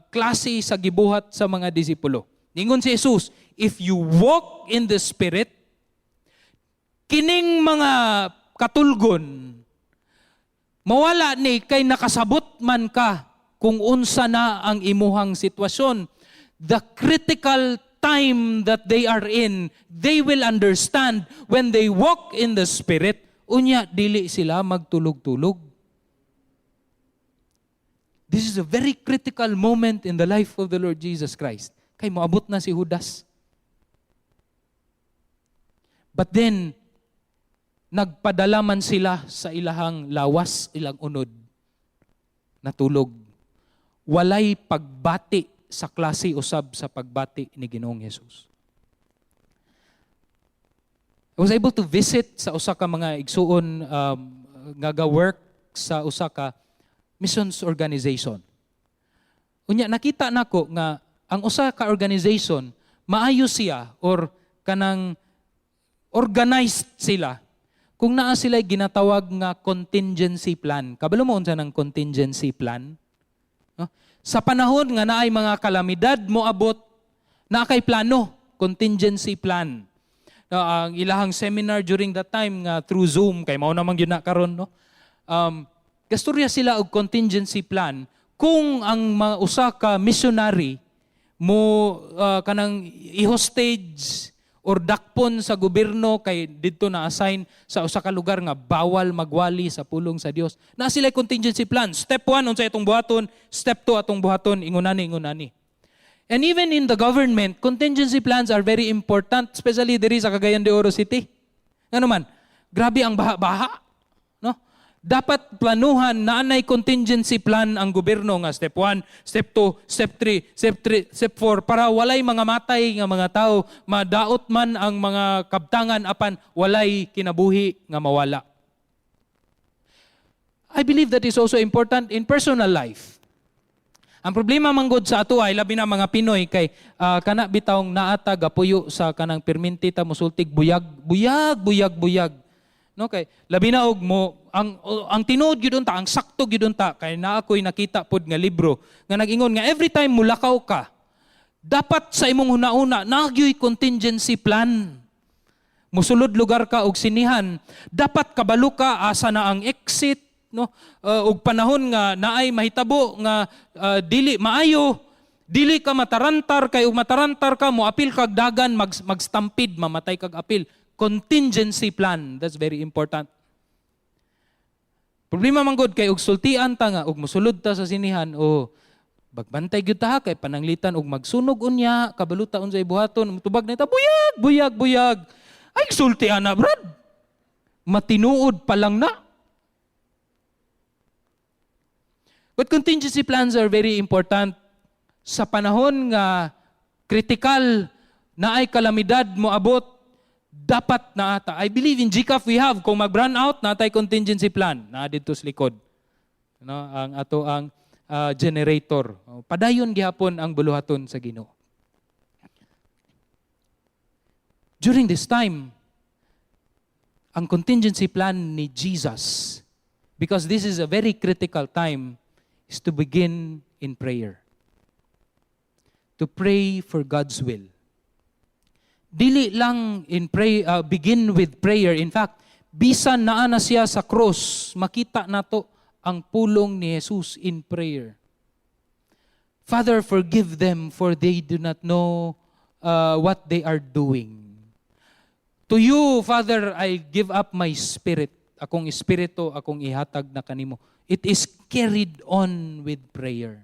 klase sa gibuhat sa mga disipulo. Ningon si Jesus, "If you walk in the Spirit, kining mga katulgon, mawala ni kay nakasabot man ka kung unsa na ang imuhang sitwasyon." The critical time that they are in, they will understand when they walk in the Spirit, unya dili sila magtulog-tulog. This is a very critical moment in the life of the Lord Jesus Christ. Kay moabot na si Judas. But then, nagpadala man sila sa ilahang lawas, ilang unod. Natulog. Walay pagbati sa klase usab sa pagbati ni Ginoong Hesus. I was able to visit sa usa ka mga igsuon nga ga-work sa usa ka missions organization. Unya nakita nako nga ang usa ka organization maayo siya or kanang organized sila kung naa sila ginatawag nga contingency plan. Kabalo mo unsa ng contingency plan? No? Sa panahon nga naay mga kalamidad moabot, naa kay plano, contingency plan. No, ang ilahang seminar during that time nga through Zoom kay mao namang gyud na karon, no. Gastorya sila og contingency plan kung ang mga usa ka missionary mo kanang i-hostage or dakpon sa gobyerno kay didto na assign sa usa ka lugar nga bawal magwali sa pulong sa Dios. Na sila contingency plan. Step 1, unsa itong buhaton, step 2 atong buhaton, ingon ani, ingon ani. And even in the government, contingency plans are very important, especially diri sa Cagayan de Oro City. Ngano man, grabe ang baha-baha. No? Dapat planuhan na anay contingency plan ang gobyerno nga step 1, step 2, step 3, step 3, step 4 para walay mga matay nga mga tao, madaot man ang mga kabtangan apan walay kinabuhi nga mawala. I believe that is also important in personal life. Ang problema manggod sa ato ay labi na mga Pinoy kay kana bitawng naata gapuyo sa kanang perminti ta musultig buyag, buyag, buyag, buyag. No, kay labi na og mo ang tinuod gyud unta, ang sakto gyud unta, kay naa ko'y nakita pod nga libro nga nag-ingon nga every time mulakaw ka, dapat sa imong hunahuna naa gyoy contingency plan. Musulod lugar ka og sinihan, dapat kabalo ka asa na ang exit, no? Og panahon nga naay mahitabo nga dili maayo, dili ka matarantar, kay ug matarantar ka, moapil kag dagan, magstampid, mamatay kag apil. Contingency plan, that's very important. Problema man gud kay og sultian ta nga og mosulod ta sa sinihan, o bagbantay gyud ta kay pananglitan og magsunog unya, kabalo ta unsay buhaton, mutubag na ta, "Buyag, buyag, buyag." Ay, sultian na, brad. Matinuod pa lang na. But contingency plans are very important sa panahon nga critical na ay kalamidad mo abot, dapat na ata. I believe in GCAF we have, kung mag-run out, natay contingency plan na dito sa likod. No, ang ato ang generator. Padayon gihapon ang buluhaton sa Ginoo. During this time, ang contingency plan ni Jesus, because this is a very critical time, is to begin in prayer. To pray for God's will. Dili lang in pray, begin with prayer. In fact, bisan naa na siya sa cross, makita nato ang pulong ni Jesus in prayer. "Father, forgive them, for they do not know what they are doing. To you, Father, I give up my spirit. Akong espiritu, akong ihatag na kanimo." It is carried on with prayer.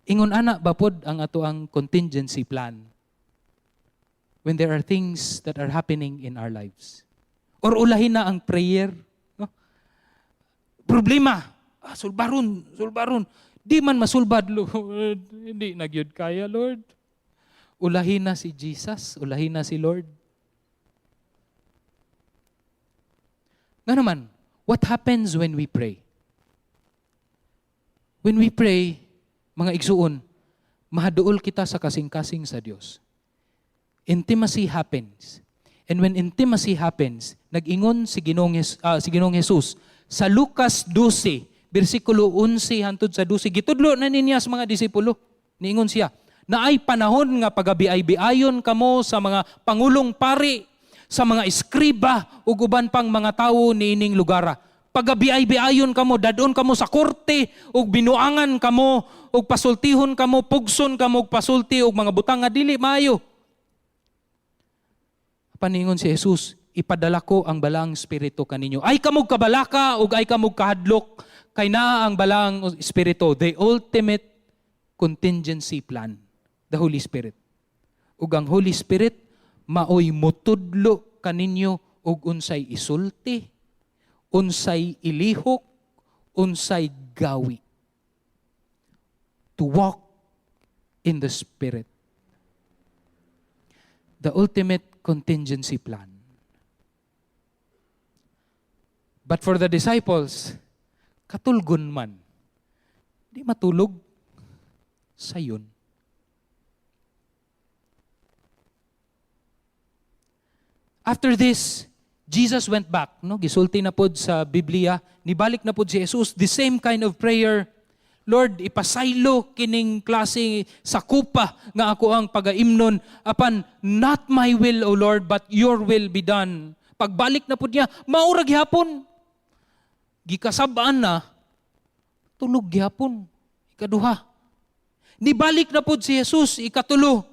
Ingon ana ba pod ang ato ang contingency plan when there are things that are happening in our lives? Or ulahin na ang prayer, no? Problema, sulbaron, sulbaron. Di man masulbad, Lord. Hindi na gyud kaya, Lord. Ulahin na si Jesus, ulahin na si Lord. Nga naman, what happens when we pray? When we pray, mga igsuon, mahaduol kita sa kasing-kasing sa Dios. Intimacy happens. And when intimacy happens, nag-ingon si Ginoong Jesus sa Lucas 12, bersikulo 11 hantod sa 12, gitudlo na niya sa mga disipulo. Niingon siya, "Naay panahon nga pagabiay-biayon kamo sa mga pangulong pari, sa mga eskriba ug uban pang mga tawo niining lugara. Pagabiay-biayon kamo, dadon kamo sa korte ug binuangan kamo ug pasultihon kamo, pugson kamo ug pasulti og mga butang nga dili maayo." Paningon si Jesus, "Ipadala ko ang Balaang Espiritu kaninyo. Ay kamog kabalaka ug ay kamog kahadlok, kay naa ang Balaang Espiritu," the ultimate contingency plan, the Holy Spirit. Ug ang Holy Spirit maoy mutudlo kaninyo og unsay isulti, unsay ilihok, unsay gawi. To walk in the Spirit. The ultimate contingency plan. But for the disciples, katulgon man. Di matulog sayon. After this, Jesus went back, no? Gisulti na pod sa Biblia, nibalik na pod si Jesus, the same kind of prayer. "Lord, ipasaylo kining klase sa kupa nga ako ang pagaimnon, apan not my will, O Lord, but your will be done." Pagbalik na pod niya, maura gihapon. Gikasab-an na, tulog gihapon. Ikaduha. Nibalik na pod si Jesus, ikatulo.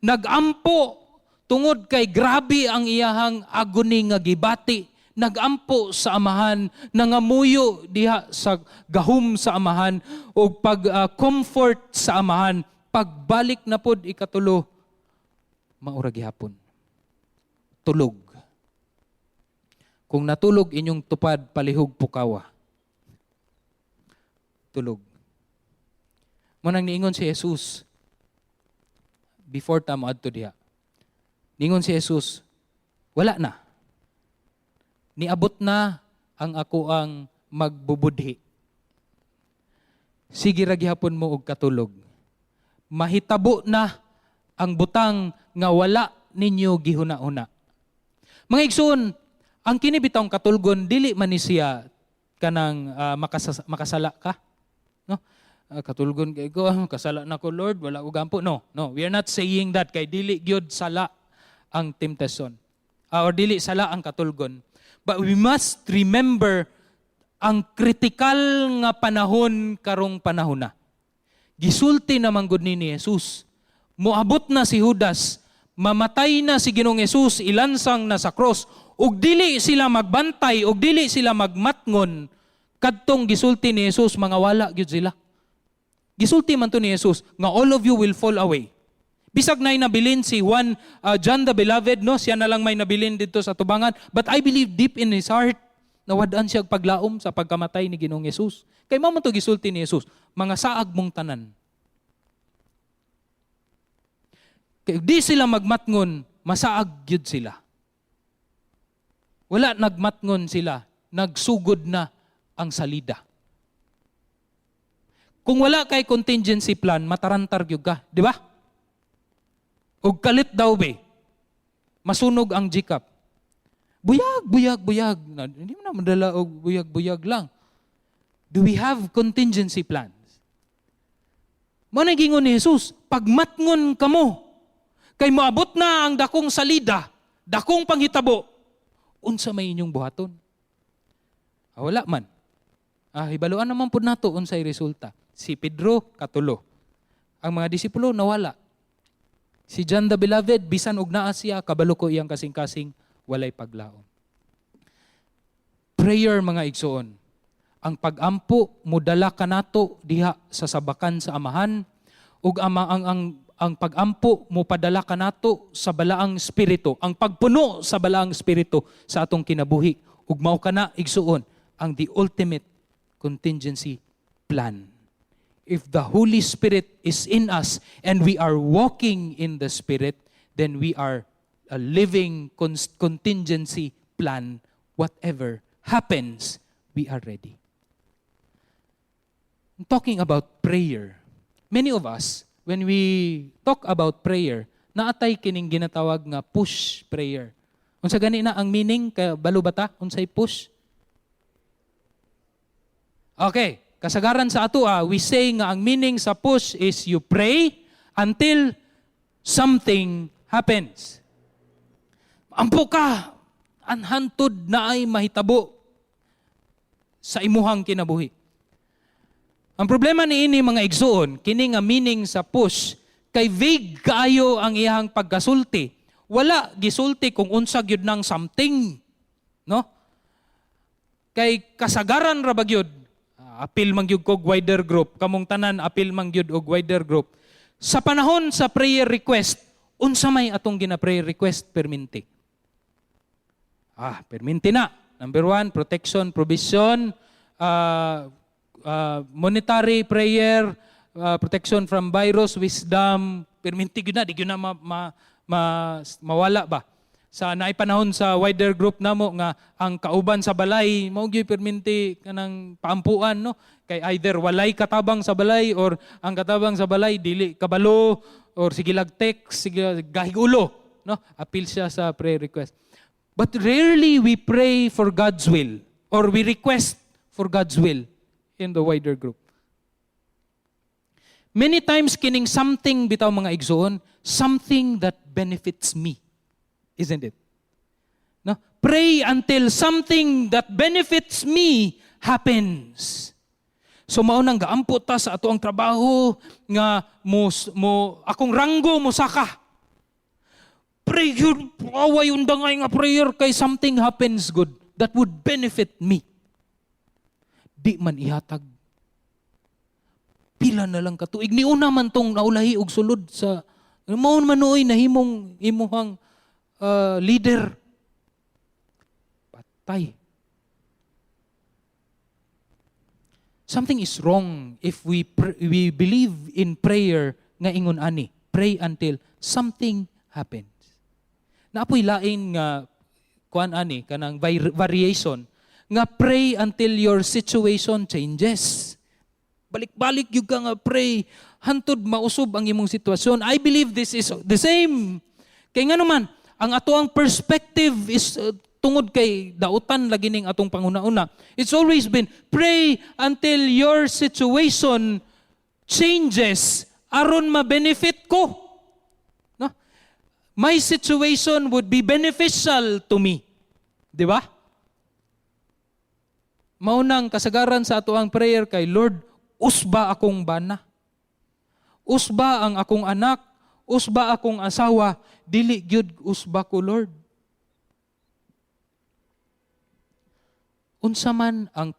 Nagampo tungod kay grabe ang iyahang agony nga gibati. Nagampo sa Amahan, nangamuyo diha sa gahum sa Amahan o pag-comfort sa Amahan. Pagbalik na pod ikatulo, maura gihapon. Tulog. Kung natulog inyong tupad, palihog pukawa. Tulog. Munang niingon si Jesus, before ta moadto diha, niingon si Jesus, "Wala na. Niabot na ang ako ang magbubudhi. Sige ra gihapon mo og katulog. Mahitabo na ang butang nga wala ninyo gihuna-huna." Mga igsoon, ang kini bitawng katulgon, dili man ni siya kanang makasala ka. No? Katulgon kay ko, kasala na ko, Lord, wala ko gampo. No, we are not saying that kay dili gyud sala ang temptation. Or dili sala ang katulgon. But we must remember ang critical nga panahon karong panahon na. Gisulti naman gud ni Jesus. Moabot na si Judas, mamatay na si Ginoong Jesus, ilansang na sa cross, ug dili sila magbantay, ug dili sila magmatngon, kadtong gisulti ni Jesus, mga wala gyud sila. Gisulti man to ni Jesus nga all of you will fall away. Bisag nay nabilin si Juan, John the Beloved, no, siya na lang may nabilin dito sa tubangan, but I believe deep in his heart nawad-an siya og paglaom sa pagkamatay ni Ginoong Jesus. Kay mao man to gisulti ni Jesus, mga saag mong tanan. Kay di sila magmatngon, masaag gyud sila. Wala nagmatngon sila, nagsugod na ang salida. Kung wala kay contingency plan, matarantar gyud ka, di ba? Og kalit daw be, masunog ang GCAP. Buyag, buyag, buyag. Na, hindi mo na madala og buyag, buyag lang. Do we have contingency plans? Mao na gingon ni Jesus, pagmatngon kamo, kay moabot na ang dakong salida, dakong panghitabo, unsa may inyong buhaton? Wala man. Hibaluan naman pud nato unsay resulta. Si Pedro katulo. Ang mga disipulo nawala. Si John the Beloved, bisan og naa siya, kabalo ko iyang kasing-kasing walay paglaom. Prayer, mga igsoon. Ang pagampo modala kanato diha sa sabakan sa Amahan ug ama ang pagampo mopadala kanato sa Balaang Espiritu, ang pagpuno sa Balaang Espiritu sa atong kinabuhi, ug mao kana, igsuon, ang the ultimate contingency plan. If the Holy Spirit is in us and we are walking in the Spirit, then we are a living contingency plan. Whatever happens, we are ready. I'm talking about prayer. Many of us, when we talk about prayer, naa tay kining ginatawag nga push prayer. Unsa gani na ang meaning kay balo ba ta unsay push? Okay, kasagaran sa ato we say nga ang meaning sa push is you pray until something happens. Ampo ka, anhantod na ay mahitabo sa imuhang kinabuhi. Ang problema ni ini, mga igsuon, kini nga meaning sa push, kay vague kaayo ang iyang pagkasulti. Wala gisulti kung unsa gyud nang something, no? Kay kasagaran ra ba gyud, apil man gyud kog wider group, kamong tanan apil man gyud og wider group. Sa panahon sa prayer request, unsa may atong gina prayer request perminti? Perminti na. Number one, protection, provision, monetary prayer, protection from virus, wisdom, perminti gyud na, di gyud na mawala ba? Sa naay panahon sa wider group namo nga ang kauban sa balay mao gyud perminti kanang paampuan, no, kay either walay katabang sa balay or ang katabang sa balay dili kabalo or sige lag text, sige gahig ulo, no, apil siya sa prayer request. But rarely we pray for God's will or we request for God's will in the wider group. Many times kining something bitaw, mga igsoon, something that benefits me. Isn't it? No? Pray until something that benefits me happens. So mao nang gaampo ta sa ato ang trabaho nga mo akong ranggo mo saka. Pray yun, away undangay nga prayer kay something happens good that would benefit me. Di man ihatag. Pila na lang katuig. Niuna man tong naulahi og sulod sa mao man nooy nahimong imuhang leader. Patay. Something is wrong if we believe in prayer nga ingon ani. Pray until something happens. Naa poy lain nga kuan ani, kanang variation nga pray until your situation changes. Balik-balik gyud ka nga pray hantod mausob ang imong sitwasyon. I believe this is the same. Kay nga naman, Ang atoang perspective is tungod kay dautan lagi ning atong panghuna-una. It's always been pray until your situation changes aron ma-benefit ko. No? My situation would be beneficial to me. Di ba? Maunang kasagaran sa ato ang prayer kay, "Lord, usba akong bana. Usba ang akong anak, usba akong asawa, dili gyud usba ko, Lord." Unsa man ang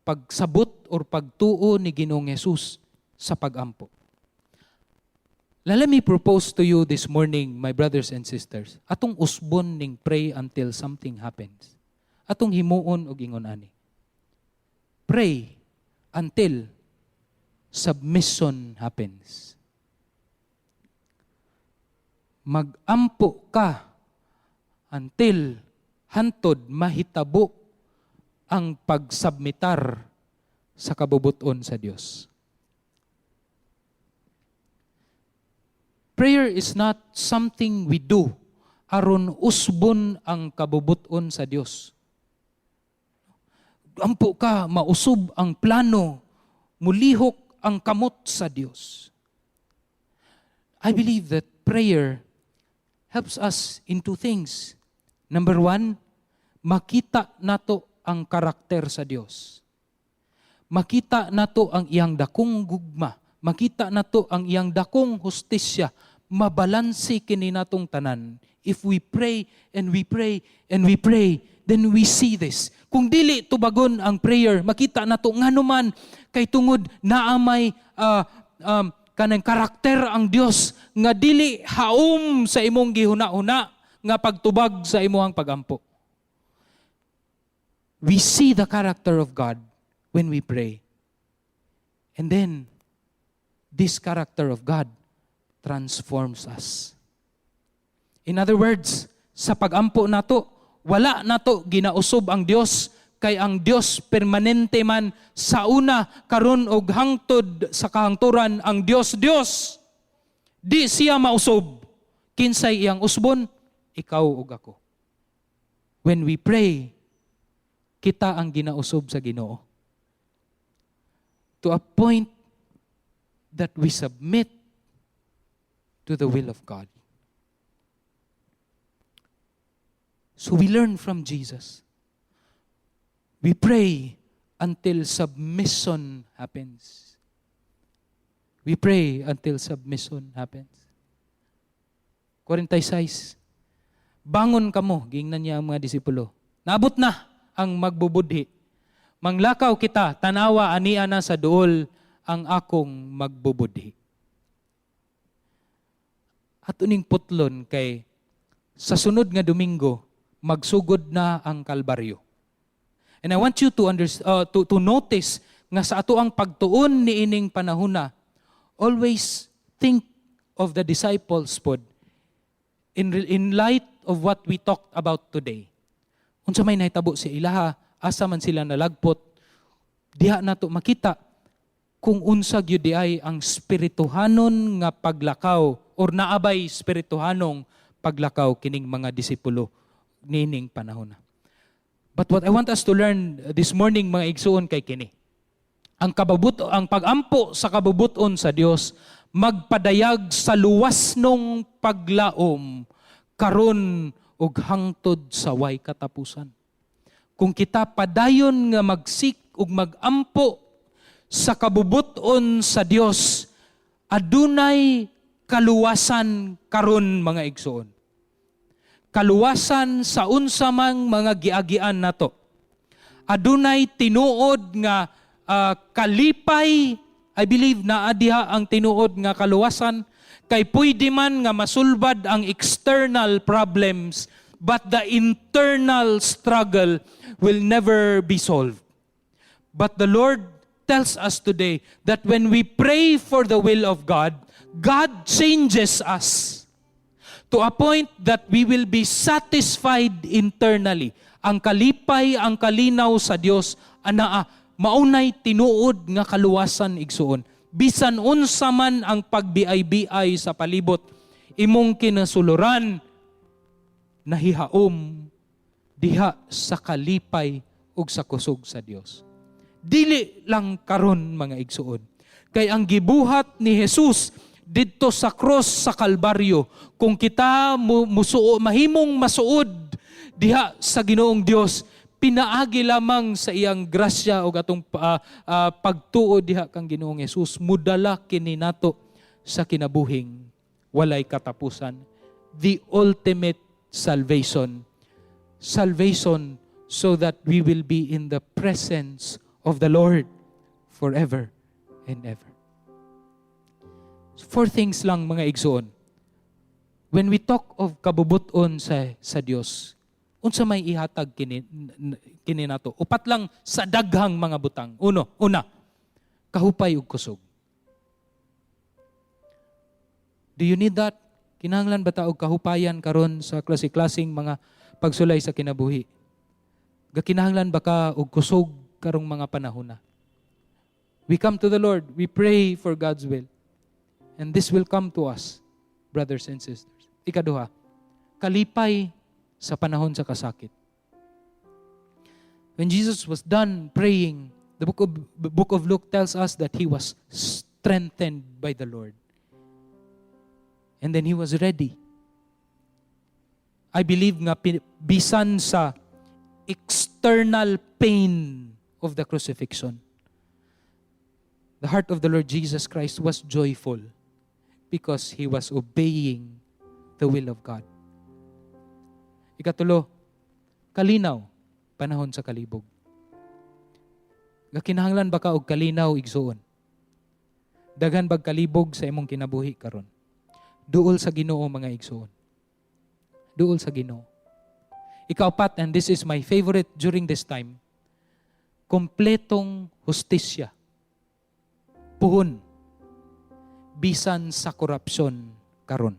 pagsabot or pagtuo ni Ginoong Hesus sa pagampo? Let me propose to you this morning, my brothers and sisters, atong usbon ning pray until something happens. Atong himuon og ingon ani. Pray until submission happens. Magampo ka until hantod mahitabo ang pagsubmitar sa kabubuton sa Dios. Prayer is not something we do aron usbon ang kabubuton sa Dios. Ampo ka, mausob ang plano, mulihok ang kamot sa Dios. I believe that prayer helps us in two things. Number one, makita nato ang karakter sa Dios. Makita nato ang iyang dakong gugma. Makita nato ang iyang dakong hustisya. Mabalanse kini natong tanan. If we pray and we pray and we pray, then we see this. Kung dili tubagon ang prayer, makita nato ngano man kay tungod naa may kanang karakter ang Dios nga dili haom sa imong gihuna-huna nga pagtubag sa imong pagampo. We see the character of God when we pray. And then, this character of God transforms us. In other words, sa pagampo nato, wala nato ginausob ang Dios kay ang Dios permanente man sa una, karon og hangtod sa kahangturan. Ang Dios Dios. Di siya mausob. Kinsay iyang usbon? Ikaw ug ako. When we pray, kita ang ginausob sa Ginoo. To a point that we submit to the will of God. So we learn from Jesus. We pray until submission happens. We pray until submission happens. 46. "Bangon kamo," gingnan niya ang mga disipulo. "Naabot na ang magbubudhi. Manglakaw kita, tanawa, ania na sa duol ang akong magbubudhi." Ato ning putlon kay sa sunod nga Domingo magsugod na ang Kalbaryo. And I want you to notice nga sa ato ang pagtuon niining panahona, always think of the disciples pod in light of what we talked about today. Unsa may nahitabo sa ilaha, asa man sila nalagpot, diha nato makita kung unsa gyud diay ang spirituhanon nga paglakaw or naabay spirituhanong paglakaw kining mga disipulo niining panahon. But what I want us to learn this morning, mga igsuon, kay kini. Ang pagampo sa kabubuton sa Dios magpadayag sa luwas nung paglaom karon ug hangtod sa way katapusan. Kung kita padayon nga mag-seek ug magampo sa kabubuton sa Dios, adunay kaluwasan karon, mga igsuon. Kaluwasan sa unsa mang mga giagian nato. Adunay tinuod nga kalipay. I believe naa diha ang tinuod nga kaluwasan kay pwede man nga masulbad ang external problems, but the internal struggle will never be solved. But the Lord tells us today that when we pray for the will of God, God changes us to a point that we will be satisfied internally. Ang kalipay, ang kalinaw sa Dios, anaa, maunay tinuod nga kaluwasan, igsuon. Bisan unsa man ang pagbiay-biay sa palibot, imong kinasuluran, Nahihaom diha sa kalipay ug sa kusog sa Dios. Dili lang karon, mga igsuon. Kay ang gibuhat ni Jesus didto sa cross sa Kalbaryo, kung kita musuo, mahimong masuod diha sa Ginoong Dios, pinaagi lamang sa iyang grasya ug atong pagtuo diha kang Ginoong Jesus, mudala kini nato sa kinabuhing walay katapusan. The ultimate salvation. Salvation so that we will be in the presence of the Lord forever and ever. Four things lang, mga igsoon. When we talk of kabubuton sa Dios, unsa may ihatag kini nato? Upat lang sa daghang mga butang. Una, kahupay ug kusog. Do you need that? Kinahanglan ba ta og kahupayan karon sa klase-klaseng mga pagsulay sa kinabuhi? Gakinahanglan ba ka og kusog karong mga panahon na? We come to the Lord, we pray for God's will. And this will come to us, brothers and sisters. Ikaduha, kalipay sa panahon sa kasakit. When Jesus was done praying, the book of Luke tells us that he was strengthened by the Lord. And then he was ready. I believe nga bisan sa external pain of the crucifixion, the heart of the Lord Jesus Christ was joyful because he was obeying the will of God. Ikatulo, kalinaw, panahon sa kalibog. Gakinahanglan ba ka og kalinaw, igsuon? Daghan bag kalibog sa imong kinabuhi karon? Duol sa Ginoo, mga igsuon. Duol sa Ginoo. Ikaapat, and this is my favorite during this time, kompletong hustisya. Puhon. Bisan sa korupsyon karon.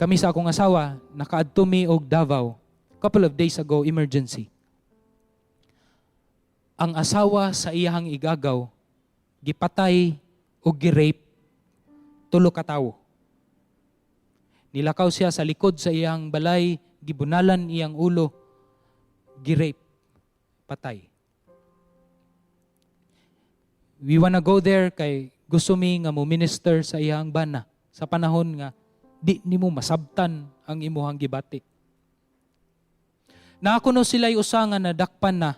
Kami sa akong asawa, nakaadto mi og Davao couple of days ago, emergency. Ang asawa sa iyahang igagaw, gipatay o gi-rape tulo ka tawo. Nilakaw siya sa likod sa iyang balay, gibunalan iyang ulo, gi-rape, patay. We wanna go there kay gusto mi nga mo minister sa iyang bana sa panahon nga di nimo masabtan ang imuhang gibati. Naa kuno sila usa nga nadakpan na.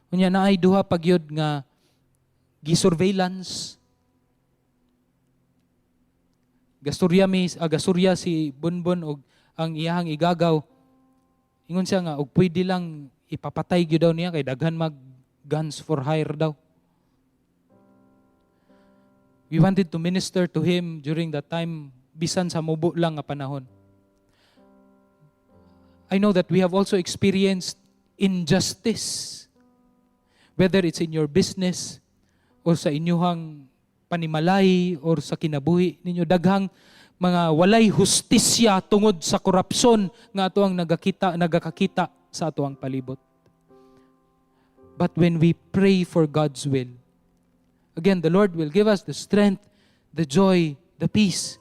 Unya naay duha pa gyud nga gi-surveillance. Gasturya si Bonbon og ang iyahang igagaw. Ingon siya nga og pwede lang ipapatay gyud daw niya kay daghan mag guns for hire daw. We wanted to minister to him during that time, bisan sa mubo lang nga panahon. I know that we have also experienced injustice. Whether it's in your business or sa inyuhang panimalay or sa kinabuhi ninyo, daghang mga walay hustisya tungod sa korupsyon nga ato ang nagakakita sa ato ang palibot. But when we pray for God's will, again, the Lord will give us the strength, the joy, the peace,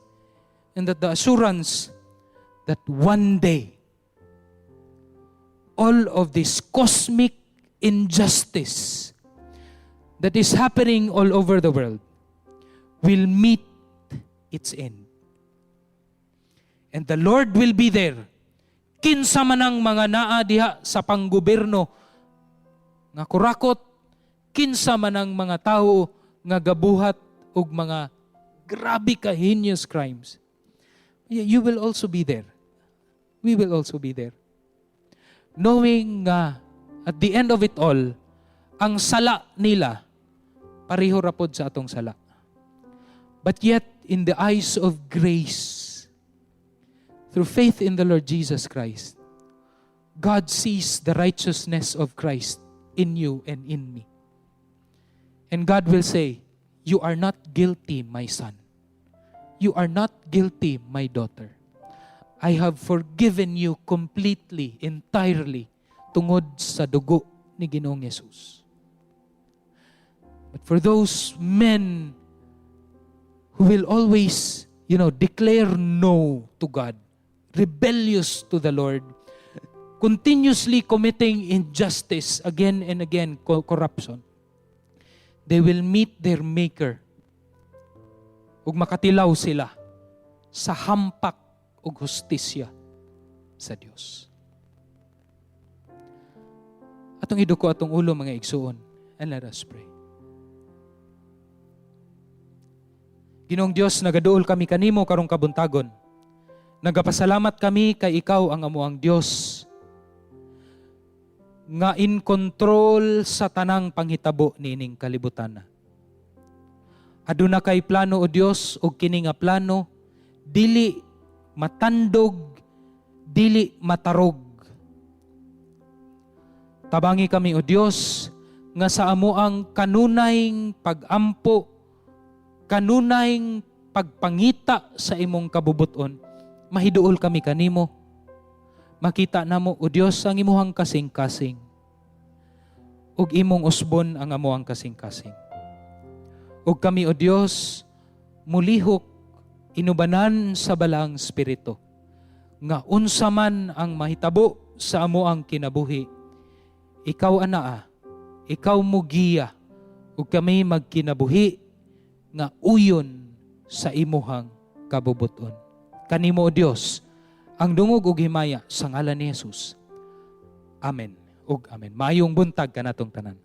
and that the assurance that one day, all of this cosmic injustice that is happening all over the world will meet its end. And the Lord will be there. Kinsa man ang mga naa diha sa panggobyerno nga kurakot, kinsa man ang mga tao nga gabuhat og mga grabe ka heinous crimes. You will also be there. We will also be there. Knowing nga at the end of it all, ang sala nila pareho ra pod sa atong sala. But yet, in the eyes of grace, through faith in the Lord Jesus Christ, God sees the righteousness of Christ in you and in me. And God will say, "You are not guilty, my son. You are not guilty, my daughter. I have forgiven you completely, entirely, tungod sa dugo ni Ginoong Jesus." But for those men who will always declare no to God, rebellious to the Lord, continuously committing injustice again and again, corruption, they will meet their Maker. Ug makatilaw sila sa hampak ug hustisya sa Dios. Atong iduko atong ulo, mga igsuon, and let us pray. Ginoong Dios, nagaduol kami kanimo karong kabuntagon. Nagapasalamat kami kay ikaw ang amuang Dios nga in control sa tanang panghitabo niining kalibutan. Aduna kay plano, o Dios, ug kini nga plano dili matandog, dili matarog. Tabangi kami, o Dios, nga sa amuang kanunay pag-ampo, kanunay pagpangita sa imong kabubuton, mahiduol kami kanimo. Makita namo, o Dios, ang imuhang kasing-kasing. Ug imong usbon ang amuang kasing-kasing. Ug kami, o Dios, mulihok inubanan sa Balaang Espiritu nga unsa man ang mahitabo sa amuang kinabuhi, ikaw anaa, ikaw mugiya, ug kami magkinabuhi nga uyon sa imuhang kabubuton. Kanimo, O Dios, ang dungog ug himaya sa ngalan ni Jesus. Amen ug amen. Maayong buntag kanatong tanan.